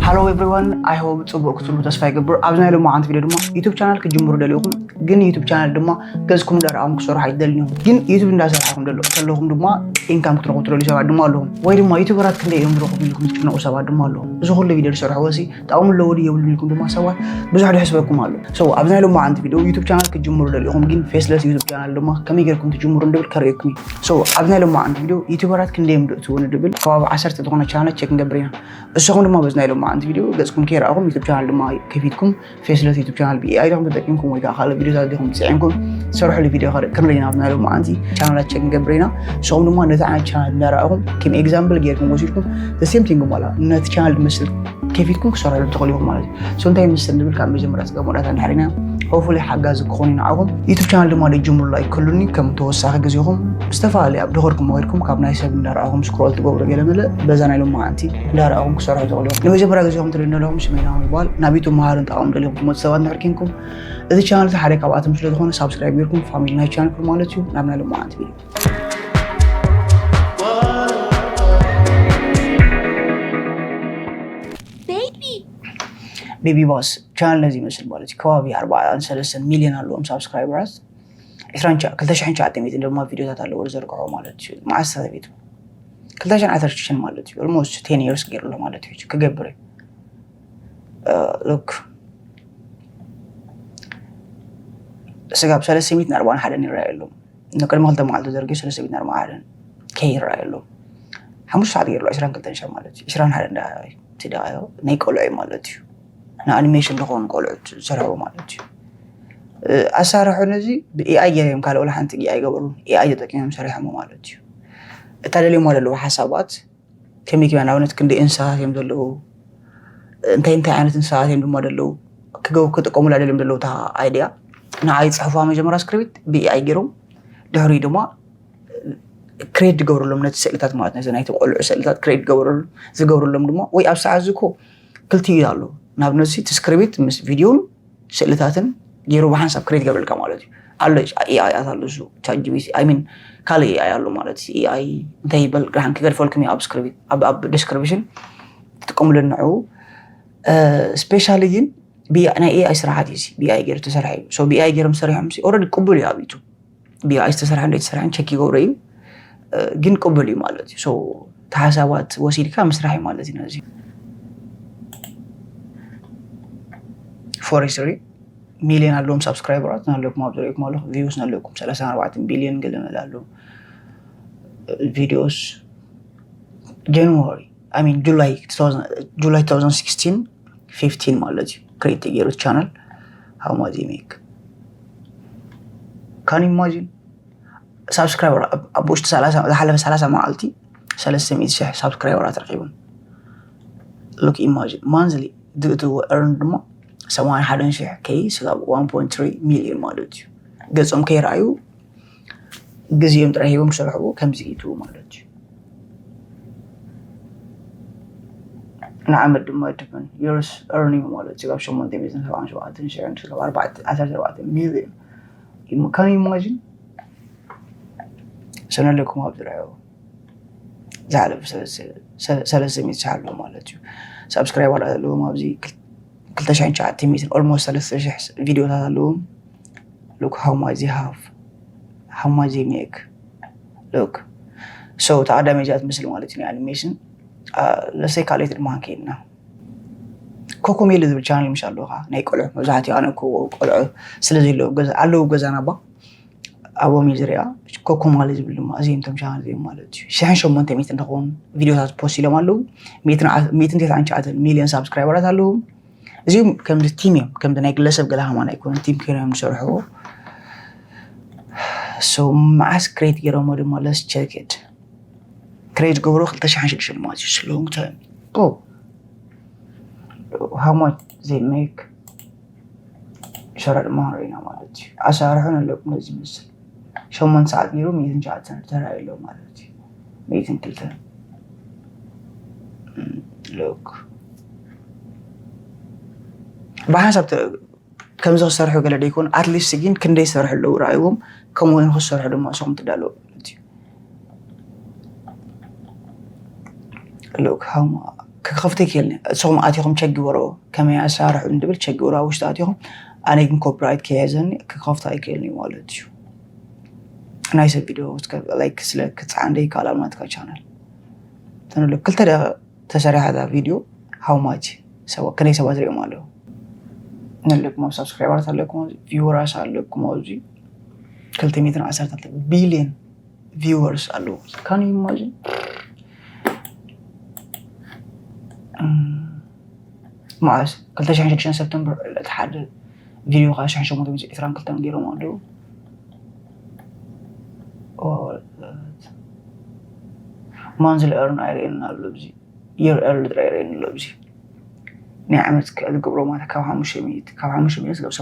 Hello everyone, I hope ጽቡቕ ክትብሉ ተስፋ ይገብር። ኣብዚ ናይ ሎማዓንቲ ቪድዮ ድማ ዩቱብ ቻናል ክትጅምሩ ደሊኹም ግን ዩቱብ ቻናል ድማ ገጽኩም እንዳረኣኹም ክሰርሑ ኣይትደልዩ። ግን ዩቱብ እንዳሰራሕኩም ደሎ ከለኹም ድማ ኢንካም ክትረኽቡ ትደልዩ ሰባት ድማ ኣለኹም። ወይ ድማ ዩቱበራት ክንደይ እዮም ዝረኽቡ ኢልኩም ትጭነቑ ሰባት ድማ ኣለኹም። እዚ ኩሉ ቪድዮ ዝሰርሕዎ ሲ ጠቕሚ ኣለዎ ድዩ የብሉን ኢልኩም ድማ ሰባት ብዙሕ ዝሕስበኩም ኣሎ። So ኣብዚ ናይ ሎማዓንቲ ቪድዮ ዩቱብ ቻናል ክትጅምሩ ደሊኹም ግን ፌስለስ ዩቱብ ቻናል ድማ ከመይ ጌርኩም ትጅምሩ ንድብል ከርእየኩም እዩ። So ኣብዚ ናይ ሎማዓንቲ ቪድዮ ዩቱበራት ክንደይ እዮም ድእትዉ ንድብል ከባቢ ዓሰርተ ዝኾነ ቻናል ቸክ ንገብር ኢና። እሰኹም ድማ በዚ ናይ ሎማዓንቲ ቪድዮ ገጽኩም ከይረኣኹም ዩቱብ ቻናል ድማ ከፊትኩም ፌስለስ ዩቱብ ቻናል ብኤኣይ ዲኹም ተጠቂምኩም ወይ ከዓ ካልእ ቪድዮታት ዲኹም ፅዒንኩም ትሰርሕሉ ቪድዮ ከርኢ ክንርኢ ኢና። ኣብ ናይ ሎማዓንቲ ቻናላት ቸክ ንገብር ኢና። ንስኹም ድማ ነቲ ዓይነት ቻናል እንዳረኣኹም ከም ኤግዛምፕል ጌርኩም ወሲድኩም the same thing ማለት ነቲ ቻናል ዝመስል ከፊትኩም ክሰርሕሉ ትኽእሉ ኢኹም ማለት እዩ። So እንታይ ይመስል ንብል ካብ መጀመርያ ፀገም ወዳእታ እንድሕር ኢና ሆፕፉሊ ሓጋዚ ክኾን እዩ ንዓኹም። ዩቱብ ቻናል ድማ ደጅምሩሉ ኣይክሉኒ ከም ተወሳኺ ግዜኹም ዝተፈላለዩ ኣብ ደኸርኩም ወይድኩም ካብ ናይ ሰብ እንዳረኣኹም ስክሮል ትገብሩ ገለ መለ በዛ ናይ ሎማዓንቲ እንዳረኣኹም ክሰርሑ ትኽእሉ ኢኹም። ንመጀመርያ ግዜኹም ትሪኡ ዘለኹም ስሜናዊ ይበሃል። ናብ ዩቱብ መሃርን ጠቓሚ ደሊኹም ትመፁ ሰባት እንድሕር ኬንኩም እዚ ቻናል እዚ ሓደ ካብኣቶም ስለ ዝኾነ ሳብስክራይብ ጌርኩም ፋሚሊ ናይ ቻናል ማለት እዩ። ናብ ናይ ሎማዓንቲ ቪድዮ ቤቢ ባስ ቻናል ነዚ ይመስል ማለት እዩ። ከባቢ ኣርባዓን ሰለስተን ሚልዮን ኣለዎም ሳብስክራይበራት። ዕስራን ሸ- ክልተ ሽሕን ትሽዓተ ሚእትን ድማ ቪድዮታት ኣለዎ ዝዘርግሖ ማለት እዩ። መዓስ ተዘቢጡ? ክልተ ሽሕን ዓሰርተ ሽሕን ማለት እዩ። Almost ten years ገይሩ ኣሎ ማለት እዩ። ክገብር እዩ። እ፣ ሉክ ስጋብ ሰለስተ ሚእትን ኣርባዓን ሓደን ይረኣዩ ኣለዉ። ንቅድሚ ክልተ መዓልቲ ዘርጊሑ ሰለስተ ሚእትን ኣርባዓን ሓደን ከይረኣዩ ኣለዉ። ሓሙሽተ ሰዓት ገይሩ ኣሎ ዕስራን ክልተን ሽሕ ማለት እዩ። ዕስራን ሓደን ዳ ትደቃዮ ናይ ቆልዑ እዩ ማለት እዩ። ንኣኒሜሽን ዝኾኑ ቆልዑ ዝሰርሕዎ ማለት እዩ። እ፣ ኣሳርሑ ነዚ ብኤኣይ ገይሮም ካልእ ወላ ሓንቲ ኤኣይ ገበሩ ኤኣይ ተጠቂሞም ሰሪሖሞ ማለት እዩ። እታ ደልዮሞ ዘለዉ ሓሳባት ከመይ ከመይ ንኣብነት ክንደይ እንስሳታት እዮም ዘለዉ፣ እንታይ እንታይ ዓይነት እንስሳታት እዮም ድማ ዘለዉ፣ ክገቡ ክጥቀሙላ ደልዮም ዘለዉ እታ ኣይድያ ንዓይ ጽሕፉዋ መጀመርያ ስክሪፕት ብኤኣይ ገይሮም ድሕሪኡ ድማ ክሬት ዝገብሩሎም ነቲ ስእልታት ማለት ነዚ ናይቲ ቆልዑ ስእልታት ክሬት ዝገብሩሎም ዝገብሩሎም ድማ ወይ ኣብ ሰዓት ዝኮ ክልቲኡ ኣሎ ንኣብነት እቲ ስክሪፕት ምስ ቪድዮን ስእልታትን ገይሩ ብሓንሳብ ክሬት ገብረልካ ማለት እዩ ኣሎ። ኤኣይ ኣት ኣሎ እሱ ቻት ጂቢቲ ኣይ ሚን ካልእ ኤኣይ ኣሎ ማለት እዩ። ኤኣይ እንታይ ይበል ግራሓን ክገድፈልኩም እዩ ኣብ ስክሪፕት ኣብ ኣብ ዲስክሪፕሽን ትጥቀሙሉ ንዑ ስፔሻሊ ግን ብያ- ናይ ኤኣይ ስራሓት እዩ ብኤኣይ ገይሩ ተሰርሐ እዩ። ሶ ብኤኣይ ገይሮም ሰሪሖም ኦረዲ ቅቡል እዩ ኣብ ዩቱብ ብኤኣይ ዝተሰርሐ እንደ ተሰርሐን ቸክ ይገብሮ እዩ። እ፣ ግን ቅቡል እዩ ማለት እዩ። ሶ ተሓሳባት ወሲድካ ምስራሕ እዩ ማለት እዩ። ነዚ ፎር ሂስትሪ ሚልዮን ኣለዎም ሳብስክራይበራት ናለኩም ኣብ ዝሪእኩም ኣለኹ ቪውስ ናለኩም ሰላሳ ኣርባዕተ ቢልዮን ገለ መለ ኣለዉ ቪዲዮስ ጃንዋሪ I mean July two thousand July two thousand sixteen fifteen ማለት እዩ ክሬት ተገይሩ ቻናል how much they make can you imagine ሳብስክራይበር ኣብ ውሽጢ ሰላሳ ዝሓለፈ ሰላሳ መዓልቲ ሰለስተ ሚእቲ ሽሕ ሳብስክራይበራት ረኺቦም look imagine monthly ዝእትዎ earn ድማ ሰማንያ ሓደ ሽሕ ከይ ስጋብ one point three ሚልዮን ማለት እዩ ገጾም ከይረኣዩ ግዜኦም ጥራይ ሂቦም ክሰርሕዎ ከምዚ ይእትዉ ማለት እዩ። ንዓመት ድማ ድብን years earning ማለት እዩ ካብ ሸሞንተ ሚእትን ሰብዓን ሸውዓተን ሽሕን ክሳብ ኣርባዕተ ዓሰርተ ኣርባዕተ ሚልዮን can you imagine ሰነለኩም ኣብ ዝረኣዩ ዝሓለፈ ሰለስተ ሚእቲ ኣለዎ ማለት እዩ። ሳብስክራይበር ኣለዎም ኣብዚ ክልተ ሽሕን ትሽዓተ ሚእትን almost ሰለስተ ሽሕ ቪድዮታት ኣለዎም። Look how much they have, how much they make. Look so ተቐዳሚ እዚኣ ትመስል ማለት እዩ ኣኒሜሽን ለሰይ ካልኦት ድማ ከይድና ኮኮሜል ዝብል ቻናል ምሽ ኣለካ ናይ ቆልዑ መብዛሕትኡ ኣነ እኮ ቆልዑ ስለ ዘለዉ ኣለዉ ገዛና ባ ኣብኦም እዩ ዝሪኣ ኮኮማሊ ዝብል ድማ እዚኦም ቶም ቻናል እዚኦም ማለት እዩ ሽሕን ሸሞንተ ሚእትን ዝኸውን ቪዲዮታት ፖስት ኢሎም ኣለዉ ሚእትን ተስዓን ትሽዓተን ሚልዮን ሳብስክራይበራት ኣለዉ እዚኦም ከምዚ ቲም እዮም ከምዚ ናይ ግለሰብ ገለ ሃማን ኣይኮነን ቲም ኮይኖም እዮም ዝሰርሕዎ so መዓስ ክሬት ገይሮሞ ድማ let's check it ክሬት ገብሮ ክልተ ሽሕን ሽዱሽተን ማለት እዩ long time how much they make ሸራ ድማ ንሪኢና ማለት እዩ ኣሰራርሖ ነለኩም ነዚ ምስል ሸሞንተ ሰዓት ገይሩ ሚእትን ትሽዓተን ተራእዩ ኣሎ ማለት እዩ ሚእትን ክልተ look ብሓንሳብ ከምዚ ክሰርሑ ገለ ደይኮኑ ኣትሊስት ግን ክንደይ ዝሰርሑ ኣለዉ ረኣይዎም ከምኡ ንክሰርሑ ድማ እሶም ትዳለዉ ማለት እዩ look how ክኸፍቶ ይክእልኒ። እሶም ኣቲኹም ቸክ ግበሮ ከመይ ኣሰራርሑ እንድብል ቸክ ግበሮ ኣብ ውሽጢ ኣቲኹም። ኣነ ግን ኮፒራይት ከይሕዘኒ ክኸፍቶ ኣይክእልኒ ማለት እዩ። ናይ ሰብ ቪድዮ ላይክ ስለ ክትፃዕ እንደ ይከኣል ኣብ ናትካ ቻናል ተንሎ ክልተ ደቂቃ ተሰሪሓ እዛ ቪድዮ ሃው ማች ከነይ ሰባት ሪኦም ኣለዉ። ነለኩም ኣብ ሳብስክራይበራት ኣለኩም ኣብዚ ቪወራስ ኣለኩም ኣብዚ ክልተ ሚእትን ዓሰርተ ክልተ ቢልዮን ቪወርስ ኣለዉ። ካን ኢማጂን መዓስ ክልተ ሽሕን ሽዱሽተን ሰፕተምበር ዕለት ሓደ ቪድዮ ከዓ ሽሕን ሸሞንተ ሚእትን ዕስራን ክልተን ገይሮም ኣለዉ። ማንዝሊ ኤርን ኣይርእየን ኣሎ እዚ የር ኤርሊ ጥራይ ርእየን ኣሎ እዚ ናይ ዓመት ዝገብሮ ማለት ካብ ሓሙሽተ ሚእቲ ካብ ሓሙሽተ ሚልዮን ስጋብ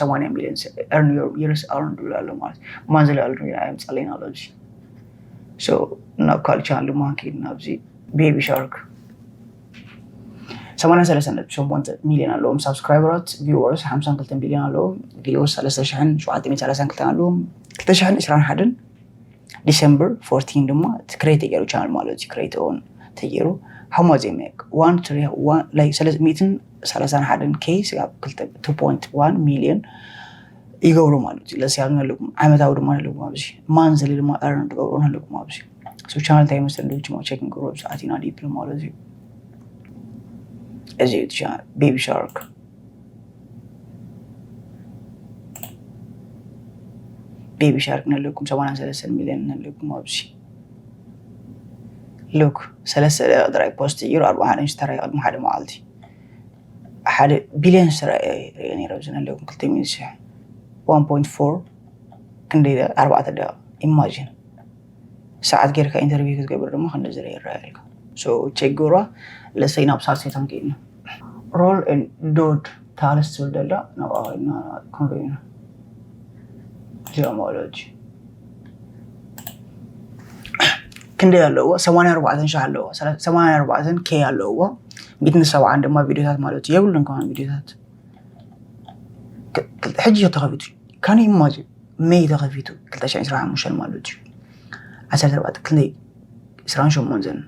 ሰማንያ ሚልዮን ኤርን የርስ ኣርን ድብል ኣሎ ማለት ማንዝሊ ኤርን ኣይምፃለይን ኣሎ እዚ ናብ ካልእ ቻናል ድማ ከይድና ኣብዚ ቤቢ ሻርክ ሰማንያ ሰለስተ ነጥቢ ሸሞንተ ሚልዮን ኣለዎም ሳብስክራይበራት ቪወርስ ሓምሳን ክልተን ቢልዮን ኣለዎም ቪወርስ ሰለስተ ሽሕን ሸውዓተ ሚእትን ሰላሳን ክልተን ኣለዎም ክልተ ሽሕን ዕስራን ሓደን ዲሰምበር ፎርቲን ድማ ክሬት ተገይሩ ቻናል ማለት እዩ ክሬት ኦን ተገይሩ how much they make one three like ሰለስተ ሚእትን ሰላሳን ሓደን ኬ ስጋብ ክልተ two point one ሚልዮን ይገብሩ ማለት እዩ ለስያብ ኣለኩም ዓመታዊ ድማ ኣለኩም ኣብዚ ማንዝሊ ድማ ኤርን ትገብሩ ኣለኩም ኣብዚ ሶ ቻናል እንታይ መስል ዶ ችማ ቸክ ንገብሮ ኣብዚ ኣቲና ዲፕ ማለት እዩ እዚ እዩ ቻናል ቤቢ ሻርክ ቤቢ ሻርክ ነለኩም ሰማንያ ሰለስተ ሚልዮን ነለኩም ኣብዚ ሉክ ሰለስተ ደቂቕ ጥራይ ፖስት ይሩ ኣርባ ሓደ ሽተራ ቅድሚ ሓደ መዓልቲ ሓደ ቢልዮን ሽተራ ሪኦ ነይረ ኣብዚ ነለኩም ክልተ ሚእቲ ሽሕ one point four ክንደይ ደቂቕ ኣርባዕተ ደቂቕ ኢማጂን ሰዓት ጌርካ ኢንተርቪው ክትገብር ድማ ክንደ ዝረ ይረኣየልካ ቸግሯ ለሰይ ናብ ሳልሰይታን ከይድና ሮል ዶድ ታልስ ትብል ደላ ናብኣ ኮይና ክንሪኢና እዚኦም ማለት እዩ ክንደይ ኣለዎ ሰማንያ ኣርባዕተ ሺ ኣለዎ ሰማንያ ኣርባዕተ ኬ ኣለዎ ሚእትን ሰብዓን ድማ ቪድዮታት ማለት እዩ የብሉን ከማን ቪድዮታት ሕጂ ተኸፊቱ ካን ኢማጂን ሜይ ተኸፊቱ ክልተ ሽሕን ዕስራን ሓሙሽተን ማለት እዩ ዓሰርተ ኣርባዕተ ክንደይ ዕስራን ሸሞንተን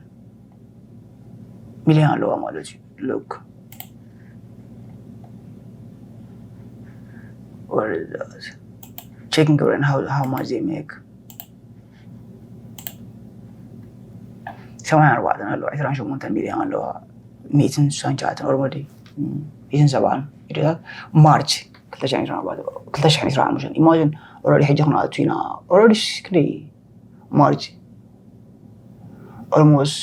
ሚልዮን ኣለዋ ማለት እዩ ሉክ checking ግብረን how much they make ሰማንያ ኣርባዕተ ኣለዋ ዕስራን ሸሞንተን ሚልዮን ኣለዋ ሚእትን ስሳን ሸዓተን ኦልሞዲ ሚእትን ሰብዓን ቪድዮታት ማርች ክልተ ሽሕን ዕስራን ሓሙሽተን ኢማጂን ኦልሬዲ ሕጂ ክንኣቱ ኢና ኦልሬዲ ክንደይ ማርች ኦልሞስት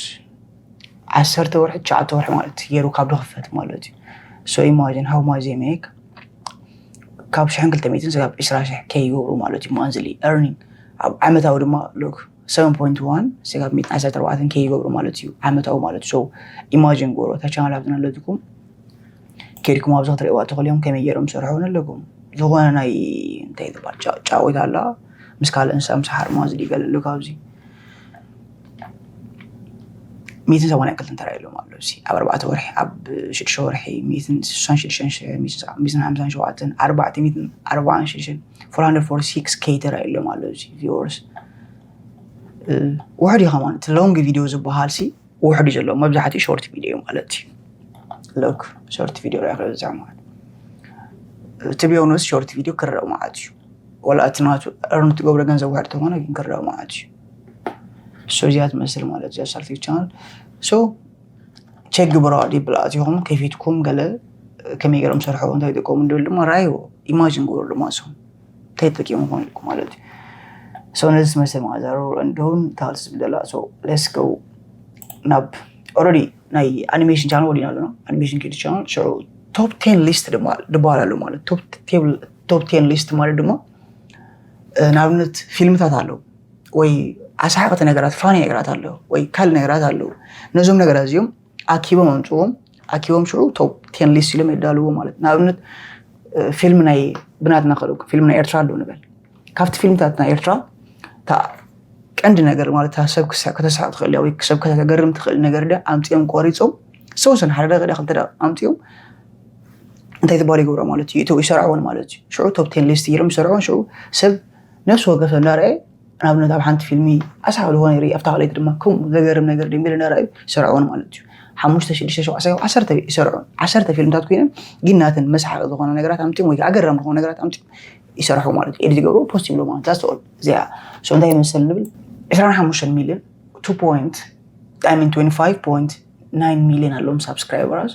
ዓሰርተ ወርሒ ትሽዓተ ወርሒ ማለት ገይሩ ካብ ዝኽፈት ማለት እዩ so imagine how much they make ካብ ሽሕን ክልተ ሚእትን ስጋብ ዕስራ ሽሕ ከይገብሩ ማለት እዩ ማንዝሊ ኤርኒንግ ኣብ ዓመታዊ ድማ ሉክ ሰቨን ፖይንት ዋን ስጋብ ሚእትን ዓሰርተ ኣርባዕተን ከይገብሩ ማለት እዩ ዓመታዊ ማለት እዩ ኢማጂን ጎሮ እታ ቻናል ኣብቲ ኣለትኩም ከይድኩም ኣብዚ ክትርእይዋ ትኽእሉ እዮም ከመይ ገይሮም ዝሰርሑ እውን ኣለኩም ዝኾነ ናይ እንታይ ዝበሃል ጫወታ ኣላ ምስ ካልእ እንስሳ ምስ ሓርማ ዝዲገለሉ ካብዚ ሚእትን ሰማንያ ክልተን ተራእየሎም ኣሎ እዚ ኣብ ኣርባዕተ ወርሒ ኣብ ሽዱሽተ ወርሒ ሚእትን ስሳን ሽዱሽተን ሚእትን ሓምሳን ሸውዓተን ኣርባዕተ ሚእትን ኣርባዓን ሽዱሽተን ፎር ሃንድረድ ፎርቲ ሲክስ ኬ ተራእየሎም ኣሎ እዚ ቪወርስ ውሕድ እዩ ከማን እቲ ሎንግ ቪድዮ ዝበሃል ሲ ውሕድ እዩ ዘለዎ መብዛሕትኡ ሾርት ቪድዮ ማለት እዩ ሎክ ሾርት ቪድዮ ሪኣ ክበዝሕ ማለት እቲ ቢሆንስ ሾርት ቪድዮ ክረእ ማለት እዩ ወላ እቲ ናቱ እርን ትገብሮ ገንዘብ ውሕድ ተኾነ ግን ክረእ ማለት እዩ ሶ እዚኣ ትመስል ማለት እዚኣ ሳልቲ ቻናል ሶ ቸክ ግበሮ ዲብል ኣቲኹም ከፊትኩም ገለ ከመይ ገይሮም ሰርሐዎ እንታይ ይጥቀሙ እንድብል ድማ ራይዎ ኢማጂን ግበሩ ድማ ሰው እንታይ ተጠቂሙ ኾን ኢልኩም ማለት እዩ ሰው ነዚ ዝመስል ማለት ዛሮ እንደውን ታልስ ብደላ ሰው ሌስከው ናብ ኦረዲ ናይ ኣኒሜሽን ቻናል ወዲና ኣለና ኣኒሜሽን ኪድ ቻናል ሽዑ ቶፕ ቴን ሊስት ድበሃል ኣሎ ማለት ቶፕ ቴን ሊስት ማለት ድማ ንኣብነት ፊልምታት ኣለዉ ወይ ኣሳሓቅቲ ነገራት ፋኒ ነገራት ኣለዉ ወይ ካልእ ነገራት ኣለዉ ነዞም ነገራት እዚኦም ኣኪቦም ኣምፅዎም ኣኪቦም ሽዑ ቶፕ ቴን ሊስት ኢሎም የዳልዎ ማለት ንኣብነት ፊልም ናይ ብናትና ከለኩ ፊልም ናይ ኤርትራ ኣለዉ ንበል ካብቲ ፊልምታት ናይ ኤርትራ ቀንዲ ነገር ማለት ሰብ ክስሕ ከተስሕቅ ትኽእል ወይ ሰብ ከተገርም ትኽእል ነገር ደ ኣምፅኦም ቆሪፆም ዝተወሰነ ሓደ ደቂ ክልተ ኣምፅኦም እንታይ ዝበሃል ይገብሮ ማለት እዩ ይተው ይሰርዕዎን ማለት እዩ ሽዑ ቶፕ ቴን ሊስት ገይሮም ይሰርዕዎን ሽዑ ሰብ ነፍሲ ወከፍ እንዳረኣየ ንኣብነት ኣብ ሓንቲ ፊልሚ ኣሳብ ዝኾነ ይርኢ ኣብታ ካልኣይቲ ድማ ከምኡ ዘገርም ነገር ድሚል እንዳረኣዩ ይሰርዕዎን ማለት እዩ ሓሙሽተ ሽዱሽተ ሸውዓተ ዓሰርተ ይሰርሑ። ዓሰርተ ፊልምታት ኮይነን ግን ናተን መስሓቂ ዝኾነ ነገራት ኣምፅኦም ወይ ኣገራሚ ዝኾነ ነገራት ኣምፅኦም ይሰርሑ ማለት እዩ። ኤዲት ይገብሩ፣ ፖስት ይብሉ ማለት that's all። እዚኣ so እንታይ ይመስል ንብል? ዕስራን ሓሙሽተን ሚልዮን two point I mean twenty five point nine million ኣለዎም ሳብስክራይበርስ።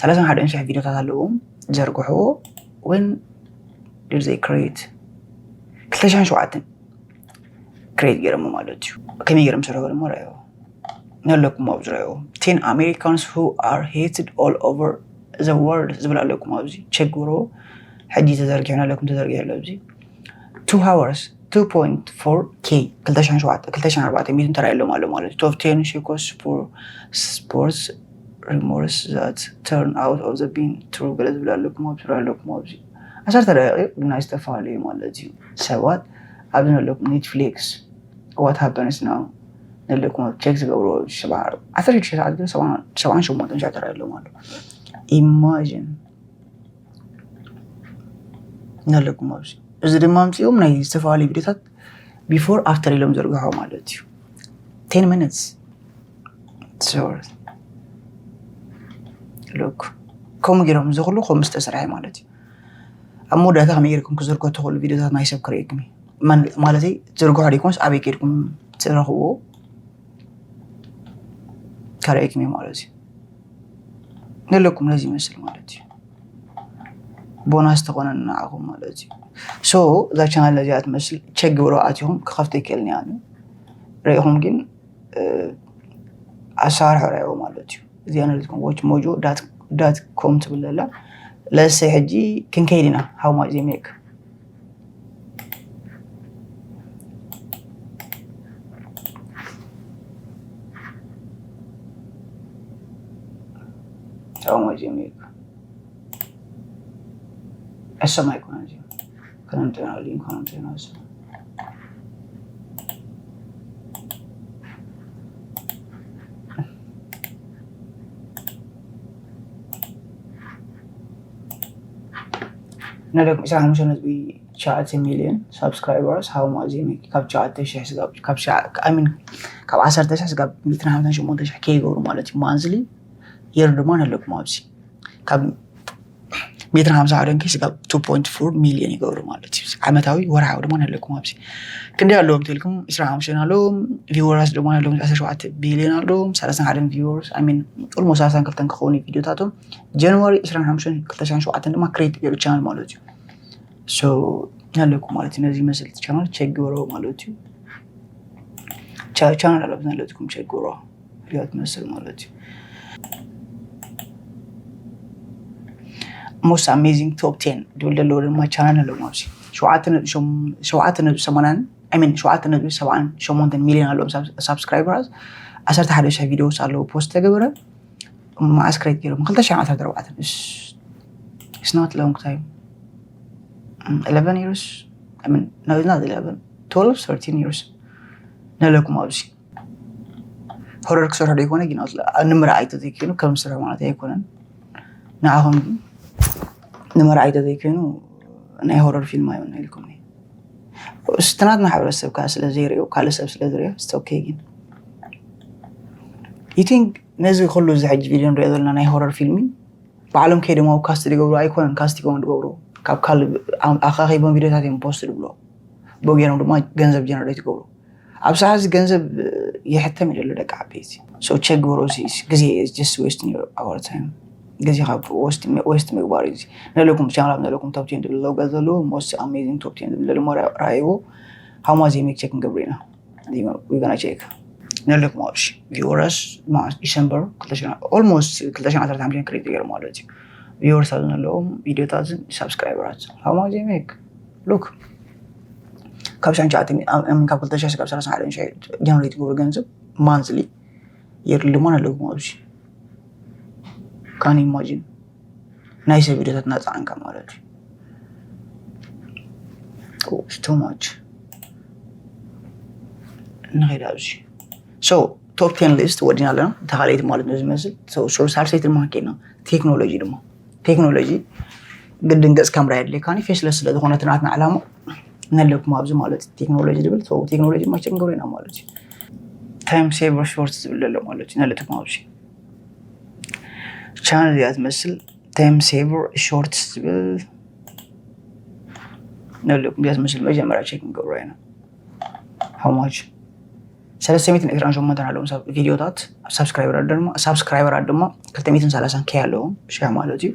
ሰላሳን ሓደን ሺሕ ቪዲዮታት ኣለዎም ዘርግሕዎ። When did they create? ክልተ ሽሕን ሸውዓተን ክሬት ገይሮም ማለት እዩ። ከመይ ገይሮም ዝሰርሑ ድማ ረኣዩ። ነለኩም ኣብ ዝረኣዩ ten Americans who are hated all over the world ዝብል ኣለኩም ኣብዚ ቸግሮ። ሕጂ ተዘርጊሑ ኣለኩም፣ ተዘርጊሑ ኣሎ ኣብዚ two hours two point four K ክልተ ሽሕን ሸውዓተ ክልተ ሽሕን ኣርባዕተ ሚእትን ተራእየሎም ኣሎ ማለት እዩ። Top ten shakes for sports rumors that turn out of the being true ገለ ዝብል ኣለኩም ኣብዚ፣ ዝረኣዩ ኣለኩም ኣብዚ ዓሰርተ ደቂቕ ናይ ዝተፈላለዩ ማለት እዩ ሰባት ኣብዚ ነለኩም ኔትፍሊክስ what happens now ነለኩም ቸክ ዝገብርዎ ዓሰርተ ሽዱሽተ ሰዓት ግን ሰብዓን ሸሞንተን ሽሕ ተራእየሎም ኣሎ። ኢማጂን ነለኩም ኣብዚ። እዚ ድማ ኣምፅኦም ናይ ዝተፈላለዩ ቪዲዮታት ቢፎር ኣፍተር ኢሎም ዘርግሖ ማለት እዩ። ten minutes short። ሉክ ከምኡ ገይሮም እዚ ኩሉ ከምኡ ዝተሰርሐ ማለት እዩ። ኣብ መወዳእታ ከመይ ጌርኩም ክዝርጎ ትኽእሉ ቪዲዮታት ናይ ሰብ ክርእየኩም እዩ። ማለተይ ትዝርግሖ ደይኮንስ ኣበይ ከይድኩም ትረኽብዎ ከርእየኩም እዩ ማለት እዩ። ነለኩም ነዚ ይመስል ማለት እዩ። ቦናስ ተኾነ ንዓኹም ማለት እዩ። So እዛ ቻናል ነዚኣ ትመስል ቸክ ግብሮ ኣትኹም ክኸፍተ ይክእልኒ ኣነ ርኢኹም ግን ኣሰራርሖ ርኣይዎ ማለት እዩ። እዚኣ ነዚኩም watch mojo dot com ትብል ዘላ ለሰይ ሕጂ ክንከይድ ኢና how much they make how much they make እሰም ኣይኮነን እዚ ከነምጥና ሊንክ ከነምጥና እሱ ነደኩም ዕስራን ሓሙሽተን ነጥቢ ትሽዓተ ሚልዮን ሳብስክራይበርስ how much they make ካብ ትሽዓተ ሽሕ ስጋብ ካብ ዓሰርተ ሽሕ ስጋብ ሚእትን ሓምሳን ሸሞንተ ሽሕ ከይገብሩ ማለት እዩ ማንዝሊ የር ድማ ነለኩም ኣብዚ ካብ ሚእትን ሓምሳ ሓደ ንከይስ ካብ two point four ሚልዮን ይገብሩ ማለት እዩ ዓመታዊ ወርሓዊ ድማ ነለኩም ኣብዚ ክንደይ ኣለዎም ትልኩም ዕስራን ሓሙሽተን ኣለዎም ቪወርስ ድማ ነለዎም ዕስራን ሸውዓተ ቢልዮን ኣለዎም ሰላሳን ሓደን ቪወርስ I mean almost ሰላሳን ክልተን ክኸውን ቪዲዮታቶም ጃንዋሪ ዕስራን ሓሙሽተን ክልተ ሽሕን ሸውዓተን ድማ ክሬት ገይሩ ቻናል ማለት እዩ so ነለኩም ማለት እዩ ነዚ ይመስል ቻናል ቸክ ግበሮ ማለት እዩ ቻናል ኣለኩም ነለትኩም ቸክ ግበሮ ሪያ ትመስል ማለት እዩ most amazing top ten ድብል ዘለዎ ድማ ቻናል ኣለዎም ኣብዚ ሸውዓተ ነጥቢ ሰማንያን I mean ሸውዓተ ነጥቢ ሰብዓን ሸሞንተን ሚልዮን ኣለዎም ሳብስክራይበርስ ዓሰርተ ሓደ ሽሕ ቪዲዮስ ኣለዉ ፖስት ተገበረ መዓስ ክሬት ገይሮም ክልተ ሽሕን ዓሰርተ ኣርባዕተን it's not long time eleven years I mean no it's not eleven twelve thirteen years ነለኩም ኣብዚ ሆረር ክሰርሑ ዶ ይኮነ ግን ንምርኣይ ተዘይኮይኑ ከም ዝሰርሑ ማለት ኣይኮነን ንዓኹም ንምርኣይ ተዘይኮይኑ ናይ ሆረር ፊልም ኣይኮነ ኢልኩም ስትናት ማሕበረሰብ ከዓ ስለ ዘይርእዩ ካልእ ሰብ ስለ ዝርእዮ ኦኬ ግን you think ነዚ ኩሉ እዚ ሕጂ ቪድዮ ንሪኦ ዘለና ናይ ሆረር ፊልሚ ባዕሎም ከይዶም ኣብ ካስት ዝገብሩ ኣይኮነን ካስት ይኮም ዝገብሩ ካብ ካልእ ኣኻኺቦም ቪዲዮታት እዮም ፖስት ዝብሎ ብኡ ገይሮም ድማ ገንዘብ ጀነሬት ይገብሩ ኣብ ሰዓት እዚ ገንዘብ ይሕተም እዩ ዘሎ ደቂ ዓበይቲ ቸግበሮ ግዜ just wasting our time ግዜ ካብ ወስት ምግባር እዩ ነለኩም ቻናል ነለኩም top ten ዝብለው ገል ዘለዎ most amazing top ten ዝብለ ድማ ራእይዎ how much they make check ንገብር ኢና we gonna check ነለኩም ኣብዚ ቪወርስ ዲሰምበር almost ክልተ ሽሕን ዓሰርተ ሓሙሽተን ክሬት ገይሩ ማለት እዩ ቪወርስ ኣብ ዘለዎም ቪዲዮታትን ሳብስክራይበራት how much they make look ካብ ሽሕን ትሽዓተን ካብ ክልተ ሽሕ ካብ ሰላሳን ሓደን ሽሕ ጀነሬት ዝገብሩ ገንዘብ ማንዝሊ የድሊ ድማ ኣለዎም ኣብዚ ካን ኢማጂን ናይ ሰብ ቪዲዮታት እናፀዓንካ ማለት እዩ too much ንኸይድ ኣብዚ so top ten list ወዲና ኣለና ተኻለይቲ ማለት ነው ዝመስል ሳልሰይቲ ድማ ከይና ቴክኖሎጂ ድማ ቴክኖሎጂ ግድን ገጽ ካምራ የድልየካኒ ፌስለስ ስለ ዝኾነ ትናትና ዓላማ ነለኩም ኣብዚ ማለት ቴክኖሎጂ ዝብል ቴክኖሎጂ ማቸ ንገብሮ ኢና ማለት እዩ time saver shorts ዝብል ዘሎ ማለት እዩ ነለትኩም ኣብዚ ቻነል እዚኣ ትመስል፣ ታይም ሴቨር ሾርትስ ዝብል ነለኩም። እዚኣ ትመስል መጀመርያ ቸክ ንገብሮ ኢና። ሃው ማች ሰለስተ ሚእትን ዕስራን ሸሞንተን ኣለዎም ቪዲዮታት። ሳብስክራይበራት ድማ ሳብስክራይበራት ድማ ክልተ ሚእትን ሰላሳን ከይ ኣለዎም ሽሕ ማለት እዩ።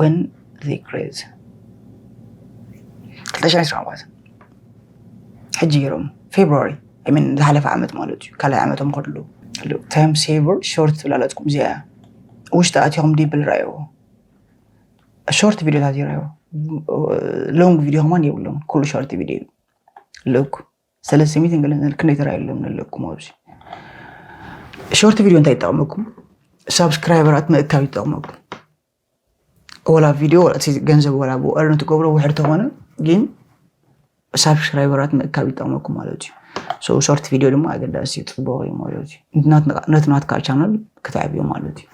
ወን ሪክሬዝ ክልተ ሽሕን ዕስራን ማለት ሕጂ ገይሮም ፌብሩዋሪ ሚን ዝሓለፈ ዓመት ማለት እዩ። ካልኣይ ዓመቶም ከድሉ ታይም ሴቨር ሾርት ትብላለትኩም እዚኣ ውሽጢ ኣትኹም ዲብል ራዮ ሾርት ቪዲዮታት ይራዮ። ሎንግ ቪዲዮ ከማን የብሎም፣ ኩሉ ሾርት ቪዲዮ እዩ። ልክ ሰለስተ ሚእትን ገለን ክንደይ ተራእየሎም ኣለኩም ኣብዚ። ሾርት ቪዲዮ እንታይ ይጠቕመኩም? ሳብስክራይበራት ምእካብ ይጠቕመኩም። ወላ ቪዲዮ ወላ እቲ ገንዘብ ወላ ብኡ እርን ትገብሮ ውሕድ ተኾነ ግን ሳብስክራይበራት ምእካብ ይጠቕመኩም ማለት እዩ። ሶ ሾርት ቪዲዮ ድማ ኣገዳሲ እዩ፣ ፅቡቕ እዩ ማለት እዩ። ናት- ነቲ ናትካ ቻናል ክትዕብዮ ማለት እዩ።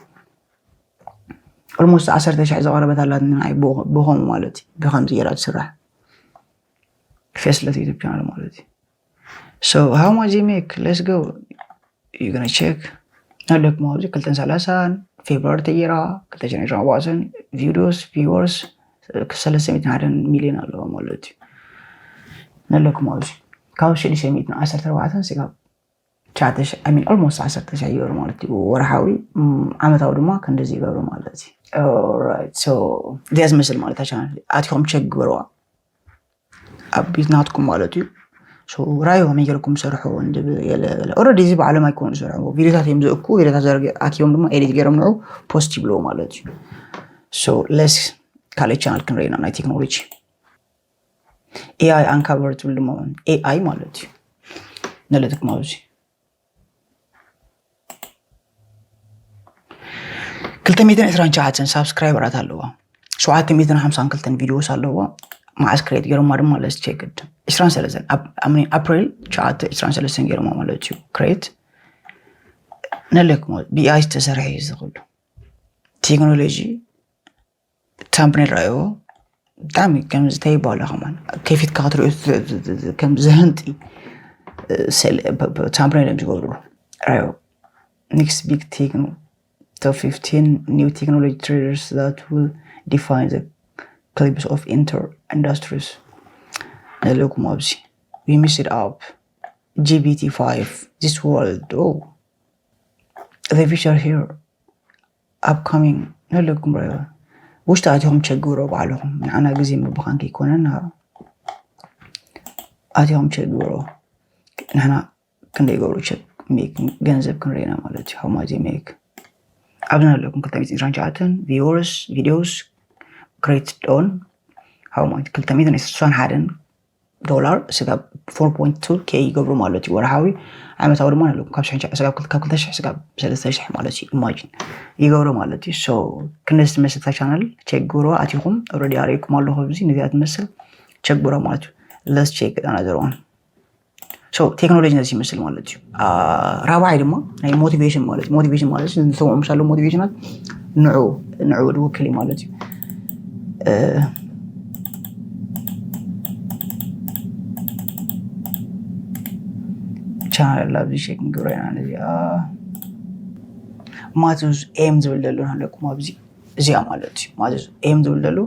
ኦልሞስት ዓሰርተ ሽሕ ዝቐረበት ኣላት ንዓይ ብኸ- ብኸምኡ ማለት እዩ። ብኸምዚ ገይራ ትስራሕ ፌስለት ዩቱብ ቻናል ማለት እዩ። So how much you make? Let's go. You gonna check. ኣለኩም ኣብዚ ክልተን ሰላሳን ፌብሩዋሪ ተጌራ ክልተ ሽሕን ዕስራን ኣርባዕተን ቪዲዮስ ቪወርስ ሰለስተ ሚእትን ሓደን ሚልዮን ኣለዎ ማለት እዩ። ነለኩም ኣብዚ ካብ ሽዱሽተ ሚእትን ዓሰርተ ኣርባዕተን ስጋብ ትሽዓተ ሺሕ ሚን ኦልሞስት ዓሰርተ ሺሕ ዩሮ ማለት እዩ ወርሓዊ። ም፣ ዓመታዊ ድማ ክንደዚ ይገብሩ ማለት እዩ። ኦራይት፣ ሶ እዚኣ ዝመስል ማለት እታ ቻናል ኣቲኹም ቸክ ግበርዋ ኣብ ቤት ናትኩም ማለት እዩ። ሶ ራዮ ከመይ ገይርኩም ሰርሑ እንድብል ገለ ገለ። ኦረዲ እዚ ባዕሎም ኣይኮኑ ዝሰርሑ ቪዲዮታት እዮም ዘእኩ ቪዲዮታት ዘርግ ኣኪቦም ድማ ኤዲት ገይሮም ንዑ ፖስት ይብልዎ ማለት እዩ። ሶ ለስ ካልእ ቻናል ክንረኢና ናይ ቴክኖሎጂ ኤኣይ ኣንካቨር ትብል ድማ ኤኣይ ማለት እዩ። ነለትኩም ኣብዚ ክልተ ሚእትን ዕስራን ትሽዓተን ሳብስክራይበራት ኣለዋ። ሸውዓተ ሚእትን ሓምሳን ክልተን ቪዲዮስ ኣለዋ። መዓስ ክሬት ገይሮማ ድማ ለስ ቼክድ ዕስራን ሰለስተን ኣብ ኣፕሪል ትሽዓተ ዕስራን ሰለስተን ገይሮማ ማለት እዩ። ክሬት ነለኩም ብኤኣይ ዝተሰርሐ እዩ ዝኽሉ ቴክኖሎጂ ታምብኔል ረኣይዎ ብጣዕሚ ከምዚ እንታይ ይባሃሉ ከማን ከፊትካ ክትሪኦ ከም ዘህንቲ ታምብኔል እዮም ዝገብሩ። ረኣይዎ next big tech top fifteen new technology traders that will define the clips of inter industries ነለኩም ኣብዚ we missed up G B T five this world oh the future here upcoming ነለኩም ረዮ ውሽጢ ኣቲኹም ቸግብሮ ባዕልኹም ንዓና ግዜ ምብኻን ከይኮነና ኣቲኹም ቸግብሮ ንሕና ክንደይ ገብሩ ቸክ ሜክ ገንዘብ ክንረኢና ማለት እዩ። ሃው ማች ሜክ ኣብዚ ኣለኩም ክልተ ሚእትን ዕስራን ትሽዓተን ቪወርስ ቪዲዮስ ክሬት ዶን ሃው ማች ክልተ ሚእትን ስሳን ሓደን ዶላር ስጋብ ፎር ፖይንት ቱ ኬ ይገብሩ ማለት እዩ። ወርሓዊ ዓመታዊ ድማ ኣለኩም ካብ ሽሕ ካብ ክልተ ሽሕ ስጋብ ሰለስተ ሽሕ ማለት እዩ። ኢማጂን ይገብሩ ማለት እዩ። ሶ ክንደስ ትመስል እታ ቻናል ቸክ ግብሮ ኣቲኹም ኦረዲ ኣርእኩም ኣለኹ ኣብዚ ነዚኣ ትመስል ቸክ ግብሮ ማለት እዩ። ለስ ቼክ ኣናዘር ዋን ሶ ቴክኖሎጂ ነዚ ይመስል ማለት እዩ። ራብዓይ ድማ ናይ ሞቲቬሽን ማለት ሞቲቬሽን ማለት ዝተምዑ ምሳሉ ሞቲቬሽናል ንዑ ንዑ ዝውክል እዩ ማለት እዩ። ቻናል ኣብዚ ሸክ ንግብሮ ኢና ነዚኣ ማትዝ ኤም ዝብል ዘሎ ኣለኩም ኣብዚ እዚኣ ማለት እዩ። ማትዝ ኤም ዝብል ዘሎ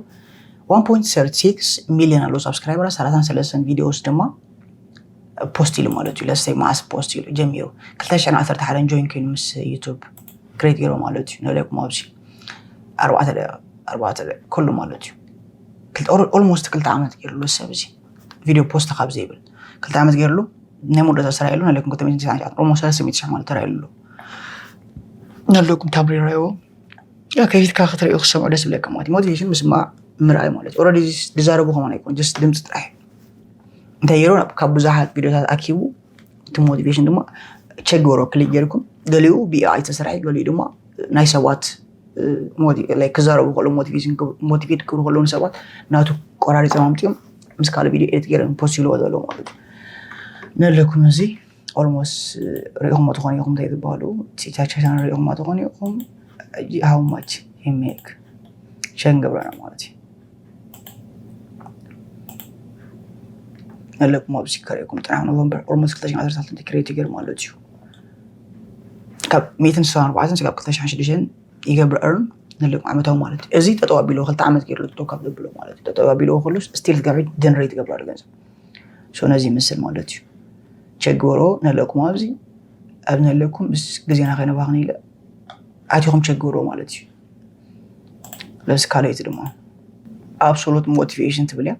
one point thirty six ሚሊዮን ኣለዎ ሳብስክራይበራት ሰላሳን ሰለስተን ቪዲዮስ ድማ ፖስት ኢሉ ማለት እዩ። ለስተይ መዓስ ፖስት ኢሉ ጀሚሩ ክልተ ሽሕን ዓሰርተ ሓደን ጆይን ኮይኑ ምስ ዩቱብ ክሬት ገይሮ ማለት እዩ። ነለኩም ኣብዚ ኣርባዕተ ደቂቕ ኣርባዕተ ደቂቕ ከሉ ማለት እዩ። ኦልሞስት ክልተ ዓመት ገይርሉ ሰብ እዚ ቪዲዮ ፖስት ካብ ዘይብል ክልተ ዓመት ገይርሉ ናይ መወዳእታ ስራሕ ኢሉ ነለኩም ክልተ ሚእትን ትስዓን ትሽዓን ኦልሞስት ሰለስተ ሚእቲ ሽሕ ማለት ተራኢሉ ኣሎ። ነለኩም ታምሪራዮ ከፊትካ ክትርእዩ ክሰምዑ ደስ ዝብለካ ማለት ሞቲቬሽን ምስማዕ ምርኣይ ማለት ኦረዲ ዝዛረቡ ከማን ኣይኮን ጀስት ድምፂ ጥራሕ እንታይ ገይሩ ካብ ብዙሓት ቪዲዮታት ኣኪቡ እቲ ሞቲቬሽን ድማ ቸግበሮ ክሊክ ጌርኩም ገሊኡ ብኤኣይ ተሰርሐ ገሊኡ ድማ ናይ ሰባት ክዛረቡ ከሎ ሞቲቬት ክብሩ ከለዉ ሰባት ናቱ ቆራሪፆም ኣምፅኦም ምስ ካልእ ቪዲዮ ኤዲት ገይሮም ፖስት ይልዎ ዘለዉ ማለት እዩ። ነለኩም እዚ ኦልሞስት ሪኢኹሞ ትኾኑ ኢኹም እንታይ ዝበሃሉ ቻቻቻን ሪኢኹማ ትኾኑ ኢኹም። How much he make ሸን ገብረና ማለት እዩ። ኣለኩም ኣብዚ ከርእየኩም ጥራሕ ኖቨምበር ኦልሞስት ክልተ ሽሕን ዓሰርተ ክልተን ክሬት ይገር ማለት እዩ። ካብ ሚእትን ስሳን ኣርባዕተን ስጋብ ክልተ ሽሕን ሽዱሽተን ይገብር earn ንልም ዓመታዊ ማለት እዩ። እዚ ጠጠው ኣቢልዎ ክልተ ዓመት ገይሩ ጠጠው ካብ ዘብሎ ማለት እዩ። ጠጠው ኣቢልዎ ከሎ still ትገብሪ generate ይገብር ኣሎ ገንዘብ። So ነዚ ይመስል ማለት እዩ። ቸግበሮ ነለኩም ኣብዚ ኣብ ነለኩም ምስ ግዜና ከይነባኽን ኢለ ኣቲኹም ቸግበሮ ማለት እዩ። ለዚ ካልኣይቲ ድማ absolute motivation ትብል እያ።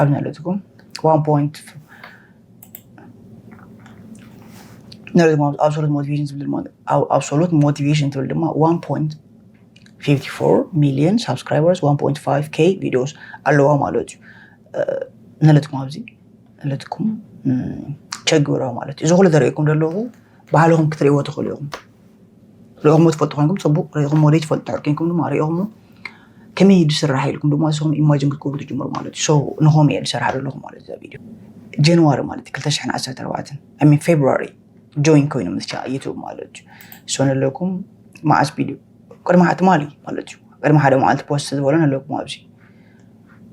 ኣብ ነለትኩም one point ነለትኩም absolute motivation ትብል ድማ absolute motivation ትብል ድማ one point fifty four million subscribers one point five k videos ኣለዋ ማለት እዩ። ነለትኩም ኣብዚ ነለትኩም ቸግብራ ማለት እዩ። እዚ ኩሉ ተርእየኩም ዘለኹ ባህልኹም ክትርእይዎ ትኽእሉ ኢኹም። ሪእኹሞ ትፈልጡ ኮይንኩም ፅቡቅ፣ ሪእኹሞ ዘይትፈልጡ ድሕር ኮይንኩም ድማ ሪእኹሞ ከመይ እዩ ዝስራሕ ኢልኩም ድማ ንስኹም ኢማጅን ክትገብሩ ትጅምሩ ማለት እዩ። So ንኹም እየ ዝሰርሓ ዘለኹ ማለት እዩ። ቪድዮ ጀንዋሪ ማለት ክልተ ሽሕን ዓሰርተ ኣርባዕተን I mean February join ኮይኑ ምስ ዩቱብ ማለት እዩ። So ነለኩም መዓስ ቪድዮ ቅድሚ ትማሊ ማለት እዩ። ቅድሚ ሓደ መዓልቲ ፖስት ዝበሎ ነለኩም ኣብዚ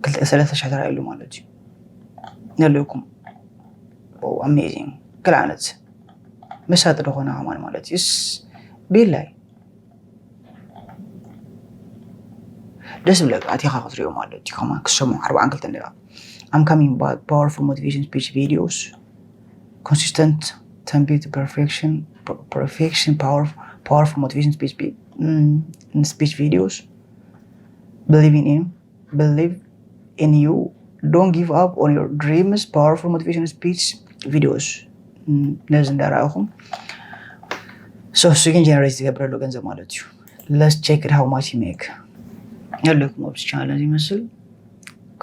ክልተ ሰለስተ ሽሕ ተራእየሉ ማለት እዩ። ነለኩም ኣሜዚንግ ክልኣነት መሳጢ ዝኾነ ከማን ማለት እዩ። ስ ቢላይ ደስ ብለካ ኣቲኻ ክትሪኦ ማለት እዩ። ከማን ክሰሙ ኣርባዓን ክልተን ደቂቃ I'm coming back powerful motivation speech videos consistent ተንቢት perfection perfection power powerful motivation speech speech videos believing in believe in you don't give up on your dreams powerful motivation speech videos ነዚ እንዳረኣኹም so እሱ ግን ጀነሬት ዝገብረሉ ገንዘብ ማለት እዩ። Let's check how much you make ያለኩም ኣብዚ ቻናል እዚ ይመስል